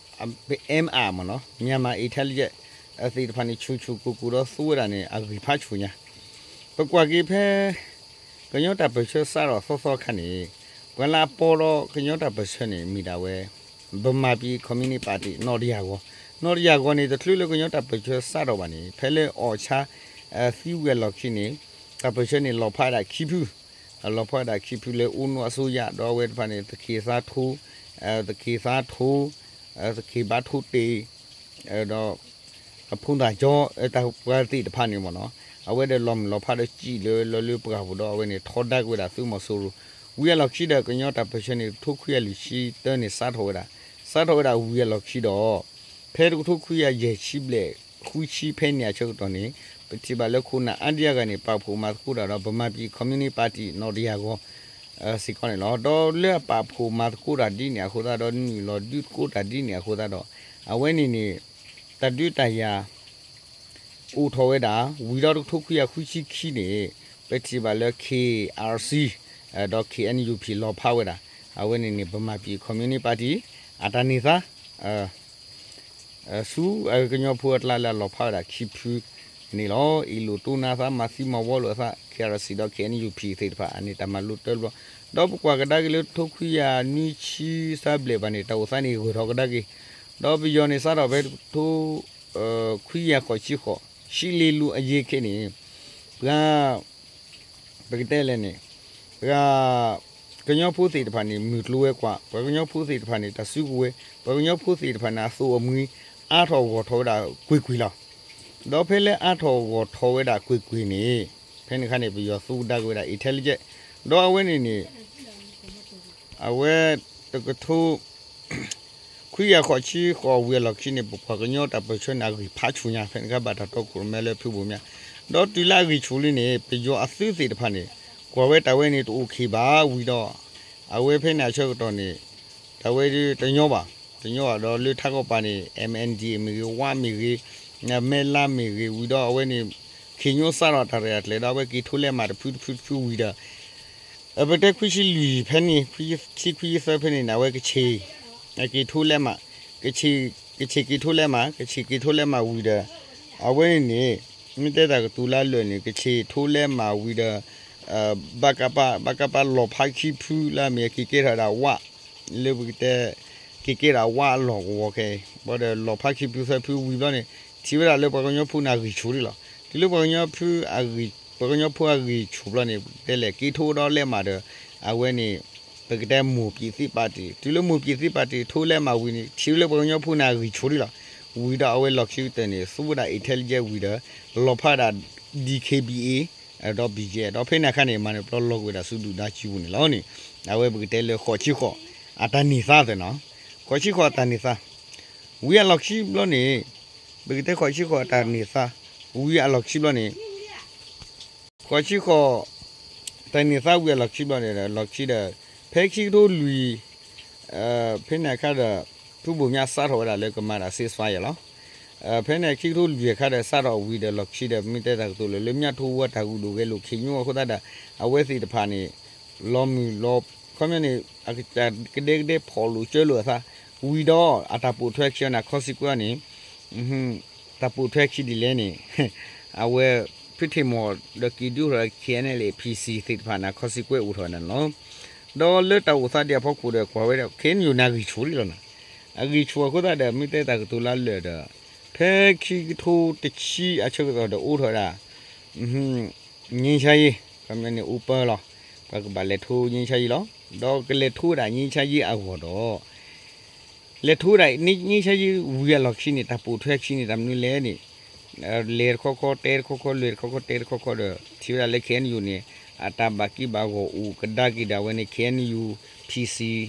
ပ M R မ့ၢ်နီၤ Myanmar Intelligence သ့ၣ်တဖၣ်န့ၣ် ဆူၣ်ဆူၣ်ကိၢ်ကိၢ်ဒီးသူဝဲဒၣ်န့ၣ် အဂံၢ်ဖးဆူၣ်ညါ ပကွၢ်က့ၤဖဲ ကညီတၢ်ပၢၢ်ဆၢစးထီၣ်သီသီအခါန့ၣ် ပှၤလၢအပိာ်ဒီးကညီတၢ်ပၢၢ်ဆၢန့ၣ် မ့ၢ်ဒၣ်ဝဲ ဗမာပြည်ကွန်မြူနစ်ပါတီ နီၣ်တယၢ်ဂီၤ, နီၣ်တယၢ်ဂီၤန့ၣ် တချုးလၢကညီတၢ်ပၢၢ်ဆၢစးထီၣ်ဘၣ်န့ၣ် ဖဲလၢအီၣ်ဆါ သံဝံၤအလီၢ်ခံန့ၣ် တၢ်ပၢၢ်ဆၢန့ၣ်လီၤဖးဒၣ်ခံဖု, လီၤဖးဒၣ်ခံဖုလၢအိၣ်နီၢ်အစိုးရ ဒီးအဝဲတဖၣ်န့ၣ် သခ့ၣ်သးထိ, သခ့ၣ်သးထိ, သခ့ၣ်ဘါထိတ့ၢ်, ဒီး အဖိသၣ်ကၠီ တၢ်ပှၤသ့ၣ်တဖၣ်န့ၣ်မ့ၢ်နီၤ အဝဲဒီးလီၤမုၢ်လီၤဖးဒီးစံၣ်လၢလၢပှၢ်ပူၤဒီးအဝဲန့ၣ် ထီဒါကွံာ်ဝဲဒၣ်သုးမီၤစိရိၤ, ဝံၤအလီၢ်ခံဒီးကညီတၢ်ပၢၢ်ဆၢန့ၣ် တကထိခွံကယၤလွံၢ်ဆံတၢန့ၣ် စးထီၣ်ဝဲဒၣ်, စးထီၣ်ဝဲဒၣ်ဝံၤအလီၢ်ခံဒီး ဖဲတကထိခွံကယၤယဲၢ်ဆံဘျဲၣ် ဃုဆံဖဲန့ၣ်အဆၢကတီၢ်န့ၣ် ပထံၣ်ဘၣ်လၢခိၣ်နၢ်အါဒံအါဂၤန့ၣ် ပာ်ဖှိၣ်မၤသကိးတၢ်ဒီး ဗမာပြည်ကွန်မြူနစ်ပါတီ နီၣ်တယၢ်ဂီၤ စ့ၢ်ကီးန့ၣ်လီၤ. ဒီးလၢအပာ်ဖှိၣ်မၤသကိးတၢ်ဒ်န့ၣ်အဃိသတးဒီး နုာ်လီၤဒုးသကိးတၢ်ဒ်န့ၣ်အဃိသတးဒီး အဝဲန့ၣ်န့ၣ် တၢ်ဒုးတၢ်ယၤ အိၣ်ထီၣ်ဝဲဒၣ် ဝံၤဒီးတကထိခွံကယၤဃုဆံခံန့ၣ် ပထံၣ်ဘၣ်လၢ K R C ဒီး K N U P လီၤဖးဝဲဒၣ်, အဝဲန့ၣ်န့ၣ် ဗမာပြည်ကွန်မြူနစ်ပါတီ အတၢ်န့ၢ်သါ ဆူကညီဖိအကျါလၢအလီၤဖးဝဲဒၣ်ခံဖုန့ၣ်လီၤ. အ့ၣ်လိာ်တိၢ်နါသး မၤသံမၤဝီလိာ်အသး K R C ဒီး K N U P သ့ၣ်တဖၣ် အန့ၣ်တၢ်မၤလိတၢ်တဘျီ, ဒီးပကွၢ်ကဒါက့ၤလၢတကထိခွံကယၤနွံဆံသၢဘျဲၣ်ဘၣ်န့ၣ် တၢ်အိၣ်သးန့ၣ်ဂၢၢ်ထီၣ်ကဒါက့ၤ, ဒီးပယီၤန့ၣ်စးထီၣ်ဖဲတကထိ ခွံကယၤဃိးဆံဃိး ရှံလ့လူအယ့ခဲန့ၣ် ပှၤ ပကတဲလဲၣ်န့ၣ် ပှၤ ကညီဖိသ့ၣ်တဖၣ်န့ၣ် မုၢ်ကျိၤဝဲၤကွာ်, ပှၤကညီဖိသ့ၣ်တဖၣ်န့ၣ် တၢ်စုကဝဲၤ, ပှၤကညီဖိသ့ၣ်တဖၣ်န့ၣ် အသိးအမှံၤ အါထီၣ်ဂီၢ်ထီၣ်ဝဲဒၣ်ကွ့ၢ်ကွ့ၢ်လီၤ. ဒီးဖဲလၢအါထီၣ်ဂီၢ်ထီၣ်ဝဲဒၣ်ကွ့ၢ်ကွ့ၢ်န့ၣ် ဖဲန့ၣ်အခါန့ၣ် ပယီၤသူကဒါက့ၤဝဲဒၣ် intelligence ဒီးအဝဲန့ၣ်န့ၣ် အဝဲ တကထိ ခွံကယၤဃိးဆံဃိးဝံၤအလီၢ်ခံန့ၣ် ပပှၤကညီတၢ်ပၢၢ်ဆၢန့ၣ် အဂံၢ်ဖးဆူၣ်ညါ ဖဲန့ၣ်အခါဘၣ်တၢ်တီခိၣ်ရိၣ်မဲလၢဖုဘိၣ်မၠး, ဒီးတုၤလၢအဂံၢ်ဆူၣ်လံန့ၣ် ပယီၤအသုးသ့ၣ်တဖၣ်န့ၣ် ကွၢ်ဝဲတၢ်ဝဲန့ၣ်တအိၣ်ခ့ဘၣ်ဝံၤဒီး အဝဲဖဲန့ၣ်အဆၢကတီၢ်န့ၣ် တၢ်ဝဲဒၣ်တညီဘၣ်, တညီဘၣ်ဒီးလၢထးကီၢ်ပၤန့ၣ် M N D A မ့ၢ်ဂ့ၤ, ဝါမ့ၢ်ဂ့ၤ, မဲၢ်လါမ့ၢ်ဂ့ၤ ဝံၤဒီးအဝဲန့ၣ် ခ့ၣ်ညိစးထီၣ်တၢ်ရဲၣ်တၢ်ကျဲၤဒီး အဝဲက့ၤထိလဲမးတဖုတဖုတဖုဝံၤဒီး ပတဲခွံဆံလွံၢ်ဖဲန့ၣ် ခွံဆံခွံဆံသၢဖဲန့ၣ်န့ၣ် အဝဲကဆ့ၣ် က့ၤထိလဲမး, ကဆ့ၣ် ကဆ့ၣ်က့ၤထိလဲမး, ကဆ့ၣ်က့ၤထိလဲမးဝံၤဒီး အဝဲန့ၣ်န့ၣ် မ့ၢ်တဲတၢ်ကတိၤလၢအလၢာ်န့ၣ် ကဆ့ၣ်ထိလဲမးဝံၤဒီး ဘကပ ဘကပ လီၤဖးခံဖုလၢအမ့ၢ်က့ၤကဲထီၣ်ဝဲဒၣ်ဝး လၢပကတဲ က့ၤကဲဒၣ်ဝးအလီၢ်ကဝီၤခဲအံၤ ဘၣ်ဒီးလီၤဖးခံဖုသၢဖုဝံၤဘျီန့ၣ် ထံၣ်ဝဲဒၣ်လၢပှၤကညီဖိန့ၣ်အဂံၢ်ဆူၣ်လံလီၤ. တုၤလၢပှၤကညီဖိအဂံၢ်ဆူၣ်ဘျီန့ၣ် ပကတဲလဲၣ် က့ၤထိဒီးလဲမးဒီး အဝဲန့ၣ် ပကတဲမိၢ်ပၠံးသ့ၣ်ပာ်တ့ၢ် တုၤလၢမိၢ်ပၠံးသ့ၣ်ပာ်တ့ၢ် ထိလဲမးဝံၤန့ၣ် ထံၣ်ဝဲလၢပှၤကညီဖိန့ၣ်အဂံၢ်ဆူၣ်လံလီၤ. ဝံၤဒီးအဝဲလီၢ်ခံကတၢၢ်န့ၣ် သူဝဲဒၣ် intelligence ဝံၤဒီး လီၤဖးဒၣ် D K B A ဒီး B G F ဒီးဖဲန့ၣ်အခါန့ၣ် မၤန့ၢ်ပျီလီၤကွံာ်ဝဲဒၣ်ဆူဒုၣ်ဒါစုပူၤန့ၣ်လီၤန့ၣ် အဝဲပကတဲလၢဃိးဆံဃိး အတၢ်န့ၢ်သါသ့ၣ်နီၤ ဃိးဆံဃိးအတၢ်န့ၢ်သါ ဝံၤအလီၢ်ခံဘျီန့ၣ် ပကတဲဃိးဆံဃိးအတၢ်န့ၢ်သါ ဝံၤအလီၢ်ခံဘျီန့ၣ် ဃိးဆံဃိး တၢ်န့ၢ်သါဝံၤအလီၢ်ခံဘျီန့ၣ်ဒီး လီၢ်ခံဒီး ဖဲခံကထိလွံၢ် ဖဲန့ၣ်အခါဒီး ဖုဘိၣ်မၠးစးထီၣ်ဝဲဒၣ်လၢကမၤတၢ် ceasefire လီၤ. ဖဲန့ၣ်ခံကထိလွံၢ်အခါဒီး စးထီၣ်ဝံၤဒီးလီၢ်ခံဒီး မ့ၢ်တဲတၢ်ကတိၤလၢ လၢမြထိုးဝဲတၢ်ဂုာ်ဒိၣ်ဂဲၤလိာ် ခ့ၣ်ညိအဃိသတးဒီး အဝဲသ့ၣ်တဖၣ်န့ၣ် လီၤမုၢ်လီၤ ခီပညီန့ၣ် အကစၢ်ကဒဲကဒဲဖီၣ်လိာ်ကၢလိာ်အသး ဝံၤဒီးအတၢ်ပိာ်ထွဲခံအီၤန့ၣ် consequence န့ၣ် တၢ်ပိာ်ထွဲခံဒ်လဲၣ်န့ၣ် အဝဲ ဖုထံၣ်မီၢ်ဒီးက့ၤဒုးထီၣ် K N L A P C သ့ၣ်တဖၣ်န့ၣ် consequence အိၣ်ထီၣ်ဝဲဒၣ်န့ၣ်လီၤ. ဒီးလၢတၢ်အိၣ်သးဒ်အဖီခိၣ်ဒီး ကွၢ်ဝဲဒၣ် K N U န့ၣ် အဂံၢ်ဆူၣ်လံလီၤန့ၣ်. အဂံၢ်ဆူၣ်အဃိသတးဒီး မ့ၢ်တဲတၢ်ကတိၤလၢအလၢာ်ဒီး ဖဲခံကထိတဆံအဆၢကတီၢ်ဒီးအိၣ်ထီၣ်ဝဲဒၣ် ငြိမ်းချမ်းရေး ခီပညီန့ၣ် open လီၤ. ပှၤကဘၣ်လဲၤထိ ငြိမ်းချမ်းရေး လီၤ. ဒီးကလဲၤထိဝဲဒၣ် ငြိမ်းချမ်းရေး အဂီၢ်ဒီး လဲၤထိဝဲဒၣ် ငြိမ်းချမ်းရေး ဝံၤအလီၢ်ခံန့ၣ် တၢ်ပိာ်ထွဲခံန့ၣ် တၢ်မနုၤလဲၣ်န့ၣ် လဲၤတခီခီ တဲတခီခီ လဲၤတခီခီ တဲတခီခီဒီး ထံၣ်ဝဲဒၣ်လၢ K N U န့ၣ် အတၢ်ဘၣ်က့ၤဘၣ်ဂီၢ်အိၣ်ကဒါက့ၤဒီး အဝဲန့ၣ် K N U P C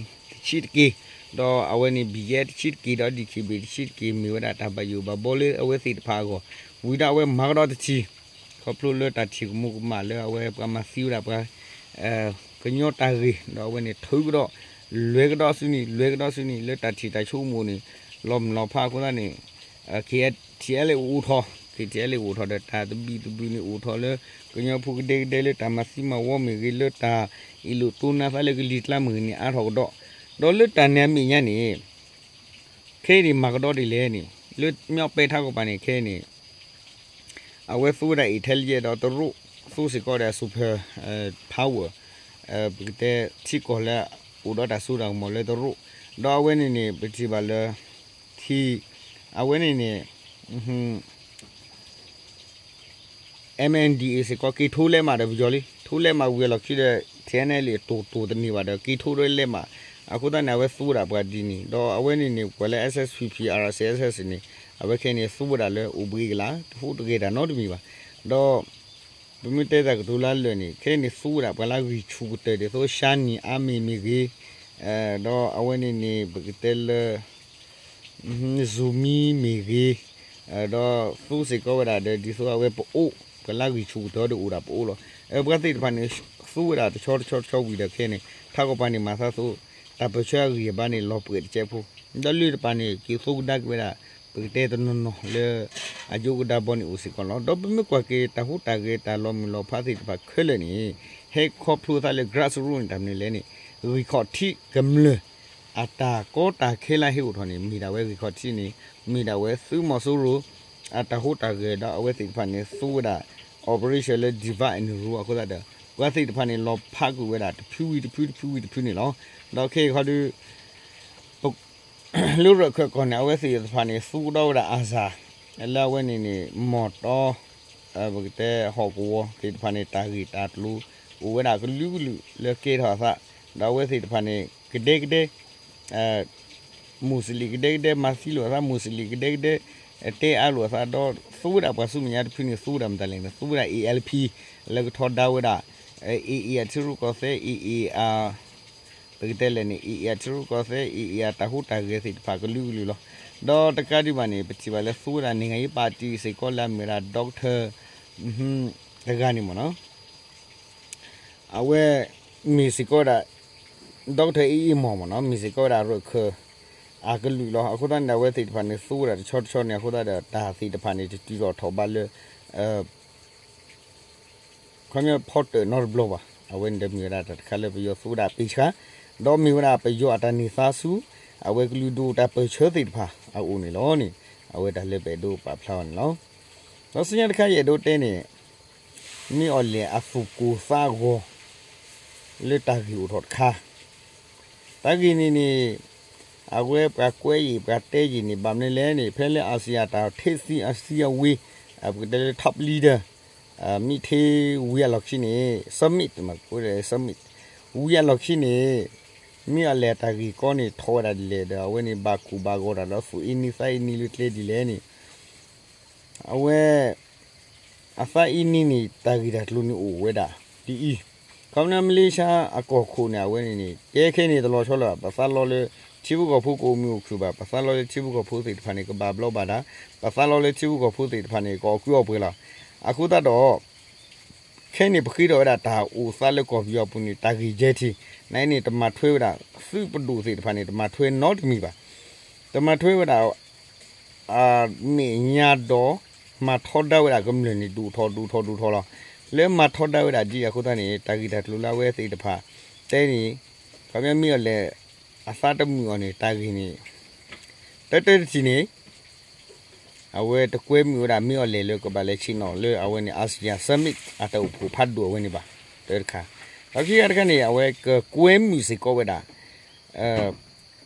တဆံတက့ၢ်, ဒီးအဝဲန့ၣ် B G F တဆံတက့ၢ် ဒီး D K B A တဆံတက့ၢ် မ့ၢ်ဝဲဒၣ်တၢ်ဘၣ်ယိၣ်ဘၣ်ဘီလၢအဝဲသ့ၣ်တဖၣ်အဂီၢ်, ဝံၤဒီးအဝဲမၤကဒီးတထံၣ် ခီဖျိလၢတၢ်ထံၣ်ကမူၤကမၣ်လၢအဝဲပှၤမၤသံဝဲဒၣ်ပှၤ ကညီတၢ်ဂ့ၢ် ဒီးအဝဲန့ၣ်ထုးကဒီး လွဲကဒီးဆူန့ၣ် လွဲကဒီးဆူန့ၣ် လၢတၢ်ထံၣ်တၢ်ဆိကမိၣ်န့ၣ် လီၤမုၢ်လီၤဖးအဃိသတးန့ၣ် KTLA အိၣ်ထီၣ် KTLA အိၣ်ထီၣ်ဒီးတၢ်သဘံၣ်သဘုၣ်န့ၣ်အိၣ်ထီၣ်လၢ ကညီဖိကဒဲကဒဲလၢတၢ်မၤသံမၤဝီမ့ၢ်ဂ့ၤ လၢတၢ်အ့ၣ်လိာ်တိနါသးလၢကလံၤကျါမ့ၢ်ဂ့ၤန့ၣ် အါထီၣ်ကဒီး, ဒီးလၢတၢ်န့ၣ်အမဲာ်ညါန့ၣ် ခဲအံၤန့ၣ်မၤကဒီးဒ်လဲၣ်န့ၣ် လၢမၠီပဲထါကီၢ်ပၤန့ၣ် ခဲအံၤန့ၣ် အဝဲသူဝဲဒၣ် intelligence ဒီးတရူးသူစ့ၢ်ကီးဒီး super power ပကတဲထံကီၢ်လၢ အိၣ်ဒီးတၢ်စိတၢ်ကမီၤလၢတရူး, ဒီးအဝဲန့ၣ်န့ၣ် ပထံၣ်ဘၣ်လၢ ထံ အဝဲန့ၣ်န့ၣ် MNDAA စ့ၢ်ကီး က့ၤထိလဲးမးဒီးပယီၤလံ ထိလဲးမးဝံၤအလီၢ်ခံဒီး TNLA တိၢ်တိၢ်တန့ၢ်ဘၣ်ဒီး က့ၤထိဒီးလဲးမး, အဃိသတးန့ၣ် အဝဲသူဝဲဒၣ်ပှၤဒ်န့ၣ် ဒီးအဝဲန့ၣ်န့ၣ် ပှၤလၢ SSPP RCSS န့ၣ် အဝဲခဲအံၤန့ၣ် သူဝဲဒၣ်လၢအိၣ်ဘှံးကလး တဟူးတဂဲၤတၢ်နီတမံၤဘၣ်, ဒီး ပမ့ၢ်တဲတၢ်ကတိၤလၢအလၢာ်န့ၣ် ခဲအံၤန့ၣ်သူဝဲဒၣ်ပှၤလၢဂံၢ်ဆူၣ်ကတၢၢ်ဒ်သိး ရှါနံၤအါမံၤမ့ၢ်ဂ့ၤ, ဒီးအဝဲန့ၣ်န့ၣ် ပကတဲလၢ ဇိုမံမ့ၢ်ဂ့ၤ, ဒီးသူစ့ၢ်ကီးဝဲဒၣ်ဒီး ဒ်သိးအဝဲပအိၣ် ပှၤလၢဂံၢ်ဆူၣ်ကတၢၢ်ဒီးအိၣ်ဒၣ်ပအိၣ်လီၤ. ပှၤသ့ၣ်တဖၣ်န့ၣ် သူဝဲဒၣ်တဆီတဆီတဆီဝံၤဒီးခဲအံၤန့ၣ် ထးကီၢ်ပၤန့ၣ်မၤသးသိး တၢ်ပၢၢ်ဆၢအဂံၢ်အဘါန့ၣ် လီၤပှဲၤတကဲးဖိ, ဒီးလၢတပၤန့ၣ် က့ၤသူကဒါက့ၤဝဲဒၣ် ပကတဲတနီၤနီၤလၢ အယိကဒါဘီန့ၣ်အိၣ်စ့ၢ်ကီးလီၤ. ဒီးပမ့ၢ်ကွၢ်က့ၤတၢ်ဟူးတၢ်ဂဲၤတၢ်လီၤမုၢ်လီၤဖးသ့ၣ်တဖၣ်ခဲလၢာ်န့ၣ် ဟဲခီဖျိသးလၢ grassroot န့ၣ် တၢ်မနုၤလဲၣ်န့ၣ် ဂံၢ်ခီၣ်ထံးကမျၢၢ် အတၢ်ကီတၢ်ခဲလၢဟဲအိၣ်ထီၣ်န့ၣ် မ့ၢ်ဒၣ်ဝဲဂံၢ်ခီၣ်ထံးန့ၣ် မ့ၢ်ဒၣ်ဝဲသုးမီၤစိရိၤ အတၢ်ဟူးတၢ်ဂဲၤဒီးအဝဲသ့ၣ်တဖၣ်န့ၣ် သူဝဲဒၣ် operation လၢ divide and rule အဃိသတးဒီး ပှၤသ့ၣ်တဖၣ်န့ၣ် လီၤဖးကွံာ်ဝဲဒၣ်တဖုဝံၤတဖုတဖုဝံၤတဖုန့ၣ်လီၤ. ဒီးခဲအံၤခီဒီး လၢရၢၢ်ခၢၣ်ကီၢ်န့ၣ် အဝဲသ့ၣ်တဖၣ်န့ၣ် သူကဒီးဝဲဒၣ် အစၢ် လၢအဝဲန့ၣ်န့ၣ် မီၢ်တီ ပကတဲဟီၣ်ကဝီၤသ့ၣ်တဖၣ်န့ၣ် တၢ်ဂ့ၢ်တၢ်ကျိၤ အိၣ်ဝဲဒၣ်ကလုာ်ကလုာ်လၢကဲထီၣ်အသး, ဒီးအဝဲသ့ၣ်တဖၣ်န့ၣ် ကဒဲကဒဲ မူးစလ့ၣ်ကဒဲကဒဲ မၤသံလိာ်အသး မူးစလ့ၣ်ကဒဲကဒဲ တဲအါလိာ်အသး ဒီးသူဝဲဒၣ်ပှၤဆူမဲာ်ညါတဖုန့ၣ် သူဝဲဒၣ်မတၤလဲၣ်န့ၣ် သူဝဲဒၣ် A L P လၢကထီဒါဝဲဒၣ် A A အထံရူၢ်ကီၢ်သဲး A A အ ပကတဲလဲၣ်န့ၣ် A A အထံရူၢ်ကီၢ်သဲး A A အတၢ်ဟူးတၢ်ဂဲၤသ့ၣ်တဖၣ်ကလုာ်ကလုာ်လီၤ. ဒီးတကးဒံးဘၣ်န့ၣ် ပထံၣ်ဘၣ်လၢသူဝဲဒၣ် နိုင်ငံရေးပါတီ စ့ၢ်ကီးလၢအမ့ၢ်ဝဲဒၣ် doctor တဂၤန့ၣ်မ့ၢ်နီၤ အဝဲမ့ၢ်စ့ၢ်ကီးဝဲဒၣ် doctor အ့ၣ်အ့ၣ်မီၢ်မ့ၢ်နီၤ မ့ၢ်စ့ၢ်ကီးဝဲဒၣ်ရၢၢ်ခၢၣ်အကလုာ်လီၤ. အဃိသတးန့ၣ် အဝဲသ့ၣ်တဖၣ်န့ၣ် သူဝဲဒၣ်တဆီတဆီန့ၣ် အဃိသတးဒီး တၢ်သ့ၣ်တဖၣ်န့ၣ် တတုၤထီၣ်ထီၣ်ဘးလၢ ခီပညီဖီတၢၣ်နီတဘျီဘၣ်. အဝဲန့ၣ်ဒီးမ့ၢ်ဝဲဒၣ်တၢ်တခါလၢပယီၤသူဝဲဒၣ်ပ့ဆှါ, ဒီးမ့ၢ်ဝဲဒၣ်ပယီၤအတၢ်န့ၢ်သါဆူ အဝဲကလုာ်ဒူၣ်တၢ်ပၢၢ်ဆၢသ့ၣ်တဖၣ်အအိၣ်န့ၣ်လီၤန့ၣ် အဝဲတၢ်လၢပအဲၣ်ဒိးပာ်ဖျါအီၤန့ၣ်လီၤ. ဒီးဆူညါတခါယအဲၣ်ဒိးတဲန့ၣ် မ့ၢ်အီၤလဲၣ်အသူၣ်ကိၢ်သးဂီၤ လၢတၢ်ဂ့ၢ်အိၣ်ထီၣ်တခါ တၢ်ဂ့ၢ်န့ၣ်န့ၣ် အဝဲပှၤကွဲးယံာ်ပှၤတဲယံာ်န့ၣ် ဘၣ်မနုၤလဲၣ်န့ၣ် ဖဲလၢ ASEAN တၢ်ထံၣ်သံအစည်းအဝေး ပကတဲလၢ top leader မ့ၢ်ထံဝံၤအလီၢ်ခံန့ၣ် summit မ့ၢ် summit ဝံၤအလီၢ်ခံန့ၣ် မ့ၢ်အီၤလဲၣ်တၢ်ဂ့ၢ်ကီန့ၣ် ထီၣ်ဝဲဒၣ်ဒ်လဲၣ်ဒီး အဝဲန့ၣ်ဘၣ်ကိၢ်ဘၣ်ဂီၤတၢ်ဒီး သူၣ်အ့န့သးအ့န့လၢကျဲဒ်လဲၣ်န့ၣ် အဝဲ အသးအ့န့န့ၣ် တၢ်ဂ့ၢ်တၢ်ကျိၤန့ၣ်အိၣ်ဝဲဒၣ်ဒ်အံၤ, ခီဖျိမလ့ၡါအကီၢ်ခိၣ်န့ၣ် အဝဲန့ၣ်န့ၣ် ကဲခဲန့ၣ်တလီၤဆီလၢၤဘၣ်, ပသးလီလၢ ထံဖိကီၢ်ဖိကအိၣ်မုာ်အိၣ်ခုၣ်ဘၣ်, ပသးလီလၢထံဖိကီၢ်ဖိသ့ၣ်တဖၣ်န့ၣ် ကဘၣ်ဘျီးဘၣ်ဒါ, ပသးလီလၢထံဖိကီၢ်ဖိသ့ၣ်တဖၣ်န့ၣ် ကအီၣ်ကူအီၣ်ပှဲၤလီၤ. အဃိသတးဒီး ခဲန့ၣ်ပဃ့ထီၣ်ဝဲဒၣ်တၢ်အိၣ်သးလၢကီၢ်ပယီၤပူၤန့ၣ် တၢ်ဂ့ၢ်ယဲၢ်ထံၣ်, နအံၤန့ၣ် တမၤထွဲဝဲဒၣ် သုးပဒိၣ်သ့ၣ်တဖၣ်န့ၣ် တမၤထွဲနီတမံၤဘၣ်. တမၤထွဲဝဲဒၣ် အမဲာ်ညါဒီး မၤထီဒါဝဲဒၣ်ကမျၢၢ်န့ၣ် ဒိၣ်ထီၣ်ဒိၣ်ထီၣ်ဒိၣ်ထီၣ်လီၤ. လၢမၤထီဒါဝဲဒၣ်ဒ်အဃိသတးန့ၣ် တၢ်ဂ့ၢ်တၢ်ကျိၤလၢအဝဲသ့ၣ်တဖၣ် တဲန့ၣ် ခီပညီမ့ၢ်အီၤလဲၣ် အသးတမုာ်အီၤန့ၣ် တၢ်ဂ့ၢ်န့ၣ် တၢတၢတထံၣ်န့ၣ် အဝဲတကွဲမုာ်ဝဲဒၣ်မ့ၢ်အီၤလဲၣ်လၢကဘၣ်လဲၤဆ့ၣ်နီၤလၢအဝဲန့ၣ် ASEAN Summit အတၢ်အိၣ်ဖှိၣ်ဖးဒိၣ်အဝဲန့ၣ်ဘၣ် တၢတခါ. ဒီးခံခါတခါန့ၣ် အဝဲကကွဲမုာ်စ့ၢ်ကီးဝဲဒၣ်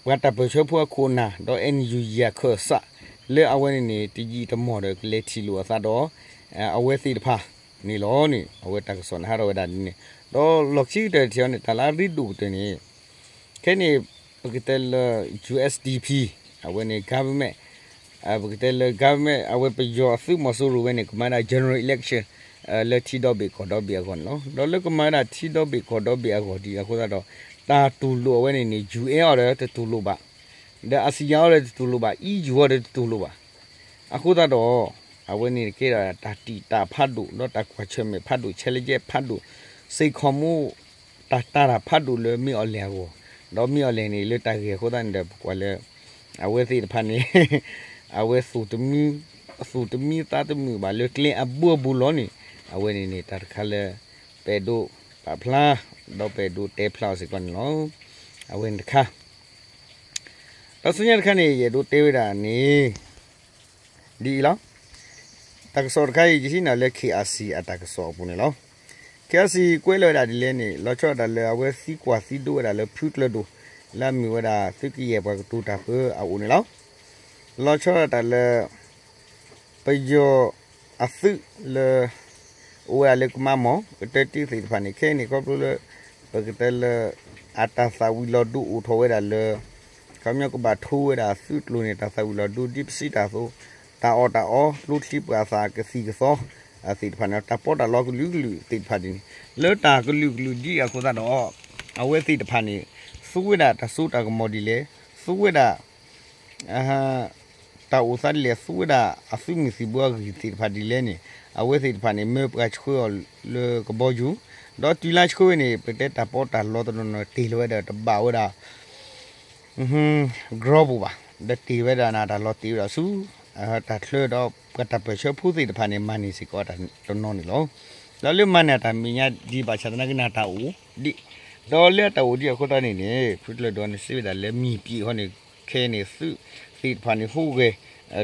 ပှၤတၢ်ပၢၢ်ဆၢဖိအခိၣ်အနၢ် ဒီး NUG အခၢၣ်စး လၢအဝဲန့ၣ်န့ၣ် တယံာ်တမီၢ်ဒီးကလဲၤထံၣ်လိာ်အသးဒီး အဝဲသ့ၣ်တဖၣ်န့ၣ်လီၤန့ၣ် အဝဲတၢ်ကစီၣ်န့ၣ်ဟးထီၣ်ဝဲဒၣ်ဒ်န့ၣ်. ဒီးလီၢ်ခံကတၢၢ်တထံၣ်အံၤန့ၣ် တၢ်လၢအရ့ဒိၣ်ကတၢၢ်န့ၣ် ခဲန့ၣ် ပကတဲလၢ USDP အဝဲန့ၣ် government ပကတဲလၢ government အဝဲပယီၤအသုးမီၤစိရိၤဝဲန့ၣ် ကမၤဒၣ် general election လၢထံဒီဘ့ၣ်ကီၢ်ဒီဘ့ၣ်အဂီၢ်န့ၣ်လီၤ. ဒီးလၢကမၤဝဲဒၣ်ထံဒီဘ့ၣ်ကီၢ်ဒီဘ့ၣ်အဂီၢ်ဒ်အဃိသတးဒီး တၢ်တူၢ်လိာ်အဝဲန့ၣ်န့ၣ် UN အီၤဒီးတတူၢ်လိာ်ဘၣ်, ဒီး ASEAN အီၤဒီးတတူၢ်လိာ်ဘၣ်, EU အီၤဒီးတတူၢ်လိာ်ဘၣ်. အဃိသတးဒီး အဝဲန့ၣ်ကဲဒၣ်တၢ်တံာ်တာ်ဖးဒိၣ် ဒီးတၢ်ကွၢ်ဆၢၣ်မဲာ်ဖးဒိၣ် challenge ဖးဒိၣ် စ့ၢ်ကီးမူ တၢ်တာ်တၢ်ဖးဒိၣ်လၢမ့ၢ်အီၤလဲၣ်အဂီၢ် ဒီးမ့ၢ်အီၤလဲၣ်န့ၣ် လၢတၢ်ဂ့ၢ်အဃိသတးန့ၣ်ဒီး ပကွၢ်လၢ အဝဲသ့ၣ်တဖၣ်န့ၣ် အဝဲသူၣ်တမံ သူၣ်တမံသးတမုာ်ဘၣ်လၢကျဲအဘိအဘူးလီၤန့ၣ် အဝဲန့ၣ်န့ၣ် တၢ်တခါလၢ ပအဲၣ်ဒိးပာ်ဖျါ ဒီးပအဲၣ်ဒိးတဲဖျါအီၤစ့ၢ်ကီးန့ၣ်လီၤ. အဝဲန့ၣ်တခါ တၢ်ဆူညါတခါန့ၣ် ယအဲၣ်ဒိးတဲဝဲဒၣ်န့ၣ် ဒ်အံၤလီၤ. တၢ်ကစီၣ်တခါအံၤ ယဟံးန့ၢ်လၢ KIC အတၢ်ကစီၣ်အပူၤန့ၣ်လီၤ. KIC ကွဲးလီၤဝဲဒၣ်ဒ်လဲၣ်န့ၣ် လီၤဆီဒၣ်တၢ်လၢအဝဲသံကွၢ်သံဒိးဝဲဒၣ်လၢဖုကျၢၤဒိၣ် လၢအမ့ၢ်ဝဲဒၣ်သုးကယဲၢ်ပှၤကတိၤတၢ်ပၢအအိၣ်န့ၣ်လီၤ. လီၤဆီဒၣ်တၢ်လၢ ပယီၤအသုးလၢ အိၣ်ဝဲဒၣ်လၢကမၤမီၢ် ကတၢၢ်တံၢ်သ့ၣ်တဖၣ်န့ၣ် ခဲအံၤန့ၣ် ခီဖျိလၢ ပကတဲလၢ အတၢ်သၣ်ဝံၤလီၤဒိအိၣ်ထီၣ်ဝဲဒၣ်လၢ ခီပညီကဘၣ်ထိဝဲဒၣ်သုးကျိၤန့ၣ် တၢ်သၣ်ဝံၤလီၤဒိဒ်ပစံးတၢ်အသိး တၢ်အီၣ်တၢ်အီ ကျိချံပှၤသးကသံၣ်ကသီ သ့ၣ်တဖၣ်န့ၣ် တၢ်ပီးတၢ်လီကလုာ်ကလုာ်သ့ၣ်တဖၣ်ဒ်န့ၣ် လၢတၢ်ကလုာ်ကလုာ်ဒ်အဃိသတးဒီး အဝဲသ့ၣ်တဖၣ်န့ၣ် သူဝဲဒၣ်တၢ်စိတၢ်ကမီၤဒ်လဲၣ် သူဝဲဒၣ် တၢ်အိၣ်သးဒ်လဲၣ် သူဝဲဒၣ်အသုးမုၢ်သံၣ်ဘိအဂံၢ်သ့ၣ်တဖၣ်ဒ်လဲၣ်န့ၣ် အဝဲသ့ၣ်တဖၣ်န့ၣ် မၢပှၤဆှၢအီၤလၢကဘီယူၤ ဒီးတုၤလၢဆှၢဝဲန့ၣ် ပတဲတၢ်ပီးတၢ်လီတနီၤနီၤတ့ၢ်လီၤဝဲဒီးတဘၣ်ဝဲဒၣ် ကရီပူၤဘၣ် ဒီးတ့ၢ်ဝဲဒၣ်နၤတၢ်လီၤတ့ၢ်ဝဲဒၣ်ဆူ တၢ်ချၢဒီးပှၤတၢ်ပၢၢ်ဆၢဖိသ့ၣ်တဖၣ်န့ၣ် မၤန့ၢ်စ့ၢ်ကီးတၢ်တနီၤန့ၣ်လီၤ. ဒီးလၢမၤန့ၢ်တၢ်မဲာ်ညါဒ်ဘၣ်ဆၣ်သနာ်က့န့ၣ် တၢ်အိၣ်ဒံး ဒီးလၢအတၢ်အိၣ်ဒံးအဃိသတးန့ၣ်န့ၣ် ဖုကျၢၤဒိၣ်န့ၣ် စံးဝဲဒၣ်လၢမ့ၢ်ပှၤအဃိန့ၣ် ခဲအံၤန့ၣ် သုးသ့ၣ်တဖၣ်န့ၣ် ဟူးဂဲၤ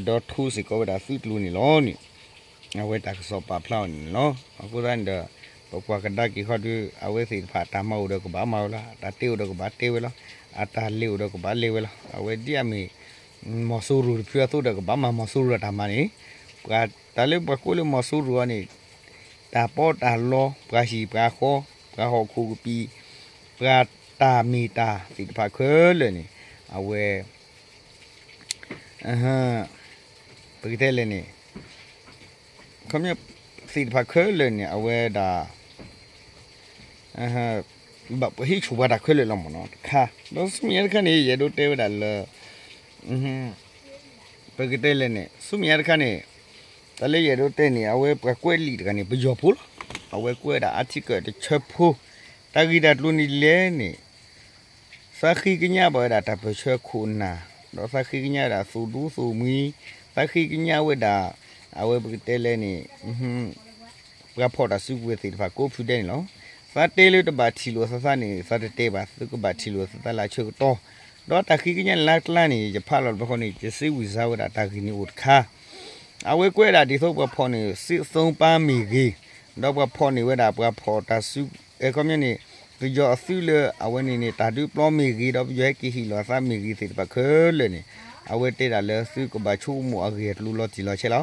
ဒီးထိစ့ၢ်ကီးဝဲဒၣ်သုးကျိၤန့ၣ်လီၤန့ၣ် အဝဲတၢ်ကစီၣ်ပာ်ဖျါအီၤန့ၣ်လီၤ. အဃိသတးန့ၣ်ဒီး ပကွၢ်ကဒါက့ၤခီဒီး အဝဲသ့ၣ်တဖၣ်တၢ်မၤအိၣ်ဒီးကဘၣ်မၤဝဲလီၤ. အတၢ်တဲအိၣ်ဒီးကဘၣ်တဲဝဲလီၤ. အတၢ်လဲၤအိၣ်ဒီးကဘၣ်လဲၤဝဲလီၤ. အဝဲဒ်အမ့ၢ် မီၤစိရိၤတဖုအသိးဒီးကဘၣ်မၤမီၤစိရိၤအတၢ်မၤန့ၣ် ပှၤတၢ်လၢပှၤကိးလၢမီၤစိရိၤအီၤန့ၣ် တၢ်ပီးတၢ်လီ ပှၤဟံၣ်ပှၤဃီ ပှၤဟီၣ်ခိၣ်ကပံာ် ပှၤတၢ်မ့ၢ်တၢ်သ့ၣ်တဖၣ်ခဲလၢာ်န့ၣ် အဝဲ ပကတဲလဲၣ်န့ၣ် ခီပညီ သ့ၣ်တဖၣ်ခဲလၢာ်န့ၣ် အဝဲဒၣ် ပဟ့ၣ်ဆူၣ်ပှၤတၢ်ခဲလၢာ်လီၤမ့ၢ်နီၤ တခါ ဒီးဆူမဲာ်ညါတခါန့ၣ် ယအဲၣ်ဒိးတဲဝဲဒၣ်လၢ ပကတဲလဲၣ်န့ၣ် ဆူမဲာ်ညါတခါန့ၣ် တၢ်လၢယအဲၣ်ဒိးတဲန့ၣ် အဝဲပှၤကွဲးလံာ်တဂၤန့ၣ် ပယီၤဖိလီၤ. အဝဲကွဲးဒၣ် article တဆၢဖိ တၢ်ဂ့ၢ်တၢ်ကျိၤန့ၣ်လဲၣ်န့ၣ် သးဃ့ကညးဘၣ်ဝဲဒၣ်တၢ်ပၢၢ်ဆၢခိၣ်နၢ် ဒီးသးဃ့ကညးဝဲဒၣ်သိၣ်ဒူသိၣ်မှံ သးဃ့ကညးဝဲဒၣ် အဝဲပကတဲလဲၣ်န့ၣ် ပှၤဖီၣ်တၢ်စုကဝဲၤသ့ၣ်တဖၣ်ကိးဖုဒဲးန့ၣ်လီၤ. သးတဲလၢတဘၣ်ထံၣ်လိာ်သးသးန့ၣ် သးတတဲဘၣ် သုကဘၣ်ထံၣ်လိာ်သးသးလၢအဆၢကတီၢ် ဒီးတၢ်ဃ့ကညးလၢကျါန့ၣ် ယဖးလီၤတဘျီဃီန့ၣ် ယစံးဝံၤစါဝဲဒၣ်တၢ်ဂ့ၢ်န့ၣ်အိၣ်တခါ အဝဲကွဲးဒၣ်ဒ်သိးပှၤဖီၣ်န့ၢ် စစ်သုံ့ပန်း မ့ၢ်ဂ့ၤ, ဒီးပှၤဖီၣ်န့ၢ်ဝဲဒၣ်ပှၤဖီၣ်တၢ်စု အဲ ခီပညီန့ၣ် ပယီၤအသုးလၢအဝဲန့ၣ်န့ၣ် တၢ်ဒုးပျီမ့ၢ်ဂ့ၤ ဒီးပယီၤဟဲက့ၤဟ့ၣ်လီၤအသးမ့ၢ်ဂ့ၤသ့ၣ်တဖၣ်ခဲလၢာ်န့ၣ် အဝဲတဲဒၣ်လၢသုကဘၣ်ဆိကမိၣ်အဂ့ၢ်အကျိၤလီၤတံၢ်လီၤဆဲးလီၤ.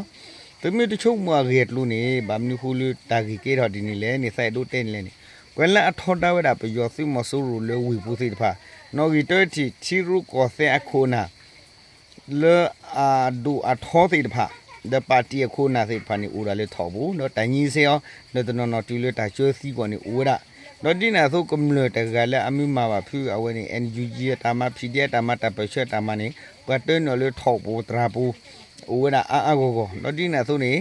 သုမ့ၢ်တဆိကမိၣ်အဂ့ၢ်အကျိၤန့ၣ် ဘၣ်မနုၤဃိလၢတၢ်ဂ့ၢ်ကဲထီၣ်ဒ်န့ၣ်လဲၣ်န့ၣ် သးအဲၣ်ဒိးတဲန့ၣ်လဲၣ်န့ၣ် ပှၤလၢအထီဒါဝဲဒၣ်ပယီၤသုးမီၤစိရိၤလၢဝ့ၢ်ပူၤသ့ၣ်တဖၣ် နီၣ်ဂံၢ်တၢထံၣ် ထံရူၢ်ကီၢ်သဲးအခိၣ်အနၢ် လၢအဒိၣ်အထီသ့ၣ်တဖၣ် ဒီးပၣ်တံၣ်အခိၣ်အနၢ်သ့ၣ်တဖၣ်န့ၣ် အိၣ်ဒၣ်လၢထီၣ်ပူၤ ဒီးတၢ်ငြိစဲအီၤ ဒီးတနီၤနီၤတုၤလၢတၢ်ကၢသံကွံာ်န့ၣ်အိၣ်ဝဲဒၣ် ဒီးဒ်န့ၣ်အသိးကမျၢၢ်တဂၤလၢအမ့ၢ်မၤဘၣ်ဖု အဝဲန့ၣ် NUG အတၢ်မၤ PDF တၢ်မၤ တၢ်ပၢၢ်ဆၢတၢ်မၤန့ၣ် ပှၤတၢနုာ်လၢထီၣ်ပူၤသရၣ်ပူၤ အိၣ်ဝဲဒၣ်အါအါဂီၢ်ဂီၢ် ဒီးဒ်န့ၣ်အသိးန့ၣ်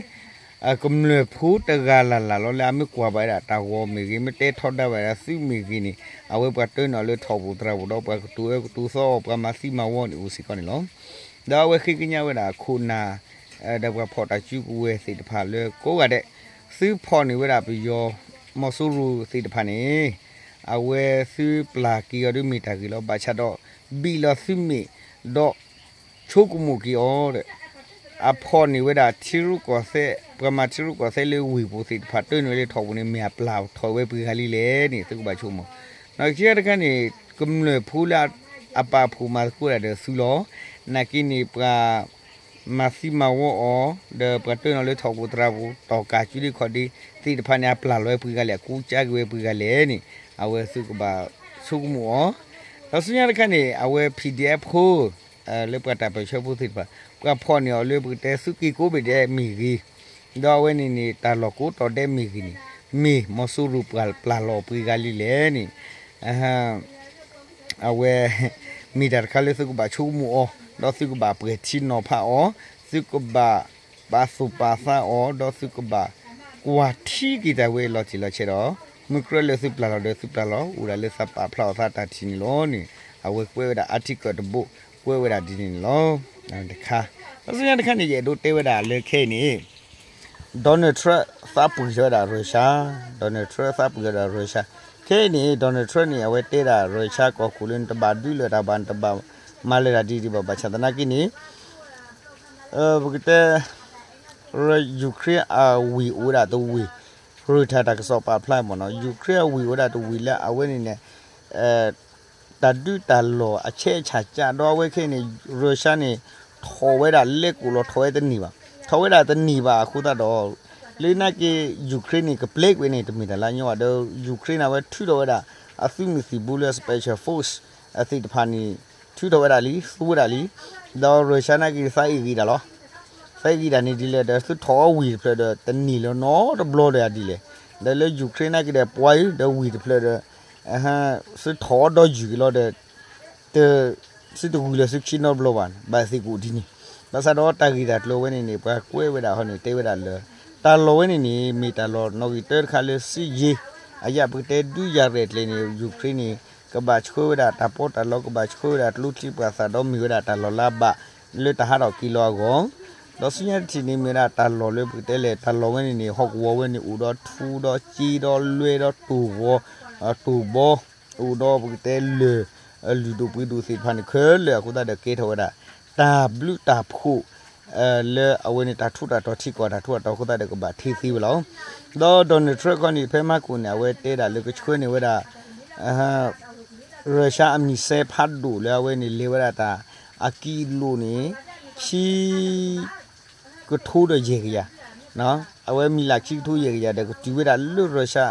ကမျၢၢ်ဖိတဂၤလၢ်လၢ်လီၤလၢအမ့ၢ်ကွၢ်ဘၣ်ဝဲဒၣ်တၢ်ဂီၤမ့ၢ်ဂ့ၤ မ့ၢ်တဲထီဒါဝဲဒၣ်သုးမ့ၢ်ဂ့ၤန့ၣ် အဝဲပှၤတၢနုာ်လၢထီၣ်ပူၤသရၣ်ပူၤ ဒီးပှၤကတိၤအၢကတိၤသီအီၤ ပှၤမၤသံမၤဝီန့ၣ်အိၣ်စ့ၢ်ကီးန့ၣ်လီၤ. ဒီးအဝဲဃ့ကညးဝဲဒၣ်ခိၣ်နၢ် ဒီးပှၤဖီၣ်တၢ်စုကဝဲၤသ့ၣ်တဖၣ်လၢကိးဂၤဒဲး သုဖီၣ်န့ၢ်ဝဲဒၣ်ပယီၤမီၤစိရိၤသ့ၣ်တဖၣ်န့ၣ် အဝဲသုပျၢ်က့ၤအီၤဒ်မ့ၢ်တၢ်ဂ့ၤလီၤ. ဘၣ်ဆၣ်ဒီး ဘံၣ်လီၤသုးမ့ၣ် ဒီး ဆိကမိၣ်က့ၤအီၤဒီး အဖီၣ်န့ၢ်ဝဲဒၣ်ထံရူၢ်ကီၢ်သဲး ပှၤမၤထံရူၢ်ကီၢ်သဲးလၢဝ့ၢ်ပူၤသ့ၣ်တဖၣ် တၢနုာ်လၢထီၣ်ပူၤန့ၣ် မ့ၢ်အပျၢ်ထီၣ်ဝဲပှဲၤဂၤလံလဲၣ်န့ၣ် သုကဘၣ်ဆိကမိၣ်. နီၢ်ခံဂၤတခါန့ၣ် ကမျၢၢ်ဖိလၢအပာ်ဖှိၣ်မၤသကိးတၢ်ဒီးသုလီၤ. နာ်က့န့ၣ် ပှၤ မၤသံမၤဝီအီၤ ဒီးပှၤတၢနုာ်လၢထီၣ်ပူၤသရၣ်ပူၤ တီၢ်ကၢ်စုဒ့ခီၣ်ဒ့ သ့ၣ်တဖၣ်န့ၣ် အပျၢ်လီၤဝဲပှဲၤဂၤလဲၣ် အကူကၠါက့ၤဝဲပှဲၤဂၤလဲၣ်န့ၣ် အဝဲသုကဘၣ်ဆိကမိၣ်အီၤ. ဒီးဆူညါတခါန့ၣ် အဝဲ PDF ဖိ လၢပှၤတၢ်ပၢၢ်ဆၢဖိသ့ၣ်တဖၣ် ပှၤဖီၣ်န့ၢ်အီၤလၢပကတဲသုးက့ကိးဘ့ၣ်ဒဲးမ့ၢ်ဂ့ၤ, ဒီးအဝဲန့ၣ်န့ၣ် တၢ်လီၢ်ကိးတီၤဒဲးမ့ၢ်ဂ့ၤန့ၣ် မ့ၢ်မီၤစိရိၤပှၤပျၢ်လီၤပှဲၤဂၤလံလဲၣ်န့ၣ် အဝဲ မ့ၢ်တၢ်တခါလၢသုကဘၣ်ဆိကမိၣ်အီၤ, ဒီးသုကဘၣ်ပှဲၤထံနီၤဖးအီၤ, သုကဘၣ်ပာ်သူၣ်ပာ်သးအီၤ, ဒီးသုကဘၣ်ကွၢ်ထံက့ၤတၢ်ဝဲအလီၤတံၢ်လီၤဆဲးဒီး မုၢ်ကြၢးလၢသုပျၢ်လီၤဒီးသုပျၢ်လီၤ, အိၣ်ဒၣ်လၢသးပာ်ဖျါအီၤသးတၢ်ထံၣ်န့ၣ်လီၤန့ၣ် အဝဲကွဲးဝဲဒၣ် article တဘိ ကွဲးဝဲဒၣ်ဒ်န့ၣ်န့ၣ်လီၤ. တခါ, တၢ်ဆူညါတခါန့ၣ် ယအဲၣ်ဒိးတဲဝဲဒၣ်လၢခဲအံၤန့ၣ် Donald Trump သးပှ့ၤထီၣ်ဝဲဒၣ် Russia, Donald Trump သးပှ့ၤထီၣ်ဝဲဒၣ် Russia. ခဲအံၤန့ၣ် Donald Trump န့ၣ် အဝဲတဲဒၣ် Russia ကီၢ်ခိၣ်လၢနတဘၣ်ဒုးလၢၤတၢ်ဘၣ် နတဘၣ်မၤလၢၤတၢ်ဒ်ဒ်ဘၣ် ဘၣ်ဆၣ်သနာ်က့န့ၣ် ပကတဲ Ukraine အဝ့ၢ်အိၣ်ဝဲဒၣ်တဝ့ၢ်, Reuters တၢ်ကစီၣ်ပာ်ဖျါမ့ၢ်နီၤ, Ukraine အဝ့ၢ်အိၣ်ဝဲဒၣ်တဝ့ၢ်လၢအဝဲန့ၣ်န့ၣ် တၢ်ဒုးတၢ်လီၢ်အဆဲးအဆၣ်ကၢ်ဒီးအဝဲခဲအံၤန့ၣ် Russia န့ၣ် ထီၣ်ဝဲဒၣ်လဲကိာ်လီၤ ထီၣ်ဝဲတန့ၢ်ဘၣ်, ထီၣ်ဝဲဒၣ်တန့ၢ်ဘၣ်အဃိသတးဒီး လၢနာ်က့ Ukraine န့ၣ် ကပျဲကွံာ်န့ၣ် တမ့ၢ်တၢ်လၢညီဘၣ်ဒီး Ukraine န့ၣ် အဝဲထုးထီၣ်ဝဲဒၣ် အသုးမုၢ်သံၣ်ဘိလၢ special force အသ့ၣ်တဖၣ်န့ၣ် ထုးထီၣ်ဝဲဒၣ်လံ သူဝဲဒၣ်လံ, ဒီး Russia နာ်က့သးအ့ၣ်ဂံၢ်ဒၣ်လီၤ သးအ့ၣ်ဂံၢ်ဒၣ်န့ၣ်ဒ်လဲၣ်ဒီး သုထီၣ်အီၤဝ့ၢ်တဖျၢၣ်ဒီး တန့ၢ်လၢၤနီတဘျီဒီးဒ်လဲၣ်, ဒီးလၢ Ukraine နာ်က့ဒီး ပှၤအံၤဒီးဝ့ၢ်တဖျၢၣ်ဒီး သုထီၣ်အီၤဒီယုၢ်က့ၤလီၤဒီး တ သုတဂုာ်လၢၤသုခံနီတဘျီဘၣ်န့ၣ် ဘၣ်သ့ၣ်ကအိၣ်ဒ်န့ၣ်, ဘၣ်ဆၣ်ဒီးတၢ်ဂ့ၢ်တၢ်ကျိၤဝဲန့ၣ်န့ၣ် ပှၤကွဲးဝဲဒၣ်ဟီန့ၣ် တဲဝဲဒၣ်လၢ တၢ်လီၢ်ဝဲန့ၣ်န့ၣ် မ့ၢ်တၢ်လီၢ်နီၣ်ဂံၢ်တၢတခါလၢ စစ်ရေး အယၣ်ပကတဲဒုးယၤရဲၣ်ကျဲၤန့ၣ် Ukraine န့ၣ် ကဘၣ်ဆှၢဝဲဒၣ်တၢ်ပီးတၢ်လီ ကဘၣ်ဆှၢဝဲဒၣ်ကျိချံမျိာ်သၣ်ဒီးမ့ၢ်ဝဲဒၣ်တၢ်လီၢ်လၢအဘၣ်လၢတၢ်ဟးထီၣ်က့ၤလီၤအဂီၢ်, ဒီးဆူညါတထံၣ်န့ၣ်မ့ၢ်ဝဲဒၣ်တၢ်လီၢ်လၢပကတဲလဲၣ် တၢ်လီၢ်ဝဲန့ၣ်န့ၣ် ဟီၣ်ကဝီၤဝဲန့ၣ် အိၣ်ဒီးထူဒီးစ့ဒီးလွဲဒီးတိၢ်ဂီၤ တိၢ်ဘီ အိၣ်ဒီးပကတဲလၢၢ် လုၢ်ဒိၣ်ပှ့ၤဒိၣ်သ့ၣ်တဖၣ်န့ၣ် ခဲလၢာ်အဃိသတးဒီးကဲထီၣ်ဝဲဒၣ် တၢ်ဘျုးတၢ်ဖှိၣ် လၢအဝဲန့ၣ်တၢ်ထူးတၢ်တီၤထံကီၢ်တၢ်ထူးတၢ်တီၤအဃိသတးဒီးကဘၣ်ထံသ့ဝဲလီၤ. ဒီး Donald Trump ခီန့ၣ် ဖဲမၤကိၣ်န့ၣ် အဝဲတဲဒၣ်လၢကဆှၢန့ၢ်ဝဲဒၣ် Russia အမံၤစဲဖးဒိၣ်လၢအဝဲန့ၣ်လဲၤဝဲဒၣ်တၢ် အကံလိၣ်န့ၣ် ဆံ ကထိဒီးယဲၢ်ကယၤ, အဝဲမံၤလၢ်ခံကထိယဲၢ်ကယၤဒီးကတုၤဝဲဒၣ်လၢ Russia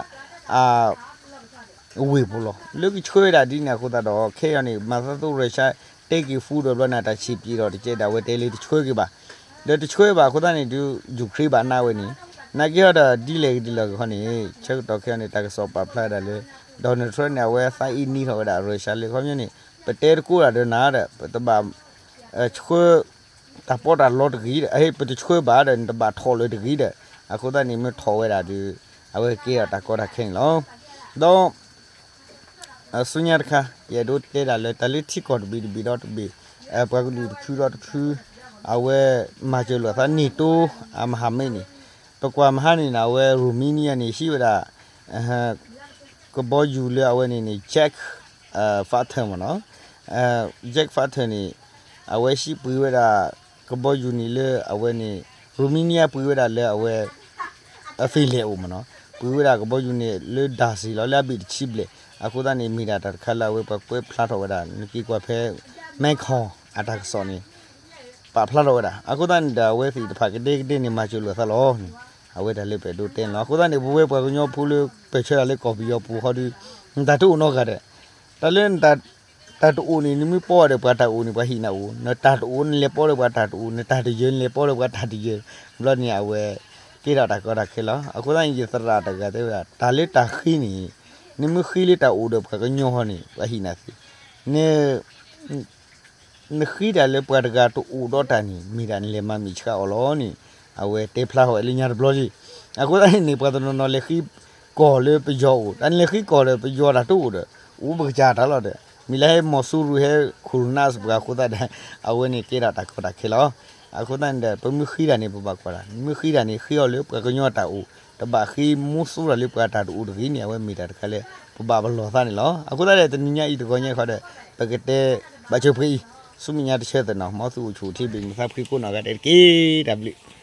အ ဝ့ၢ်ပူၤလီၤ. လၢကဆှၢဝဲဒၣ်ဒ်န့ၣ်အဃိသတးဒီး ခဲအံၤန့ၣ် မၤသးသိ Russia တဲက့ၤ food ဒီးဘျီန့ၣ် တၢ်ဆံးပျံၤဒီးတကဲဒၣ်ဝဲတဲလၢတဆှၢက့ၤဘၣ်, ဒီးတဆှၢဘၣ်အဃိသတးန့ၣ်ဒုး Ukraine ဘၣ်နးဝဲန့ၣ်, နာ်က့ဟီဒီးဒ်လဲၣ်ဂ့ၤဒ်လဲၣ်ဂ့ၤခီန့ၣ် ဆၢကတီၢ်ခဲအံၤန့ၣ် တၢ်ကစီၣ်ပာ်ဖျါဒၣ်လၢ Donald Trump န့ၣ် အဝဲသးအ့ၣ်နံထီၣ်ဝဲဒၣ် Russia လၢခီပညီန့ၣ် ပတဲတကိးဒၣ်ဒီးနၤဒီး ပတဘၣ် ဆှၢ တၢ်ပီးတၢ်လီတဂ့ၤဒီး အဟ့ၣ်ပတဆှၢဘၣ်ဒီး နတဘၣ်ထီၣ်လၢၤတဂ့ၤဒီး အဃိသတးန့ၣ် မ့ၢ်ထီၣ်ဝဲဒၣ်ဒီး အဝဲကဲထီၣ်တၢ်ကီတၢ်ခဲန့ၣ်လီၤ. ဒီး ဆူညါတခါ ယအဲၣ်ဒိးတဲဒၣ်လၢ တၢ်လၢထံကီၢ်တဘ့ၣ်တဘ့ၣ်ဒီးတဘ့ၣ် ပှၤကလုာ်တဖုဒီးတဖု အဝဲမၤစၢၤလိာ်သး NATO အမၤဟးမ့ၢ်န့ၣ် ပကွၢ်မဟါန့ၣ်န့ၣ် အဝဲ Romania န့ၣ် ဟံးဝဲဒၣ် ကဘီယူၤလၢအဝဲန့ၣ်န့ၣ် Jet Fighter မ့ၢ်နီၤ, Jet Fighter န့ၣ် အဝဲဟံးပှ့ၤဝဲဒၣ် ကဘီယူၤန့ၣ်လၢအဝဲန့ၣ် Romania ပှ့ၤဝဲဒၣ်လၢအဝဲ အဖ့လဲၣ်အိၣ်မ့ၢ်နီၤ, ပှ့ၤဝဲဒၣ်ကဘီယူၤန့ၣ်လၢဒၣ်စံၣ်လီၤ လၢအဘ့ၣ်တဆံဘျဲၣ်, အဃိသတးန့ၣ် မ့ၢ်ဒၣ်တၢ်တခါလၢအဝဲပှၤကွဲးဖျါထီၣ်ဝဲဒၣ် နက့ၤကွၢ်ဖဲ Macron အတၢ်ကစီၣ်န့ၣ် ပာ်ဖျါထီၣ်ဝဲဒၣ်, အဃိသတးန့ၣ်ဒီး အဝဲသ့ၣ်တဖၣ်ကဒဲကဒဲန့ၣ် မၤစၢၤလိာ်သးလီၤန့ၣ် အဝဲတၢ်လၢပအဲၣ်ဒိးတဲန့ၣ်လီၤ. အဃိသတးန့ၣ် ပဝဲပှၤကညီဖိလၢပၢၢ်ဆၢတၢ်လၢကီၢ်ပယီၤပူၤဃီဒီး နတၢ်တအိၣ်နီတဂၤဒီး တၢ်လၢ တၢ်တအိၣ်န့ၣ် နမ့ၢ်ပီၢ်ဒီးပှၤတၢ်အိၣ်န့ၣ် ပှၤဟံးနၤအိၣ်, နတၢ်တအိၣ်နလဲၤပီၢ်ဒီးပှၤတၢ်တအိၣ်, နတၢ်တယၢၤနလဲၤပီၢ်ဒီးပှၤတၢ်တယၢၤ, ဘျီန့ၣ်အဝဲ ကဲထီၣ်တၢ်ကီတၢ်ခဲလီၤ. အဃိသတးန့ၣ် ယသရၣ်တဂၤတဲဝဲဒၣ် တၢ်လၢတၢ်ဃ့န့ၣ် နမ့ၢ်ဃ့လၢတၢ်အိၣ်ဒီးပှၤကညီဃီန့ၣ် ပှၤဟံးနၤသ့, န နဃ့တၢ်လၢပှၤတဂၤတအိၣ်ဒီးတၢ်န့ၣ် မ့ၢ်ဒၣ်နလဲၤမၤမ့ၢ်ဆှးအီၤလီၤန့ၣ် အဝဲတဲဖျါထီၣ်ဝဲလၢညါတဘျီလံ. အဃိသတးန့ၣ်န့ၣ် ပှၤတနီၤနီၤလဲၤဃ့ကီၢ်လၢပယီၤအိၣ်, တၢ်န့ၣ်လဲၤဃ့ကီၢ်ဒီးပယီၤတၢ်တအိၣ်ဒီး အိၣ်ပကစၢ်တၢ်လီၤဒီး မ့ၢ်လၢဟဲမီၤစိရိၤဟဲ colonize ပှၤအဃိသတးဒီး အဝဲန့ၣ်ကဲထီၣ်တၢ်ကီတၢ်ခဲလီၤ. အဃိသတးန့ၣ်ဒီး ပမ့ၢ်ဃ့တၢ်န့ၣ် ပဘၣ်ကွၢ်တၢ်, မ့ၢ်ဃ့တၢ်န့ၣ် ဃ့အီၤလၢပှၤကညီတၢ်အိၣ်, တဘၣ်ဃ့မူစိရိၤလၢပှၤတၢ်တအိၣ်တဂ့ၤန့ၣ် အဝဲမ့ၢ်တၢ်တခါလၢ ပဘၣ်ပလီၢ်သးန့ၣ်လီၤ. အဃိသတးဒီး တနံၤညါအံၤတဂီၤညါဃီဒီး ပကတဲ ဘၣ်ဆၢဖှဲအံၤ, ဆူမဲာ်ညါတဆၢသနီၤ မ်သုအိၣ်ဆူၣ်အိၣ်ချ့ဘၣ် မုာ်သးဖှံကိးနီၢ်ဂၤဒဲးတက့ၢ်. တၢ်ဘျုး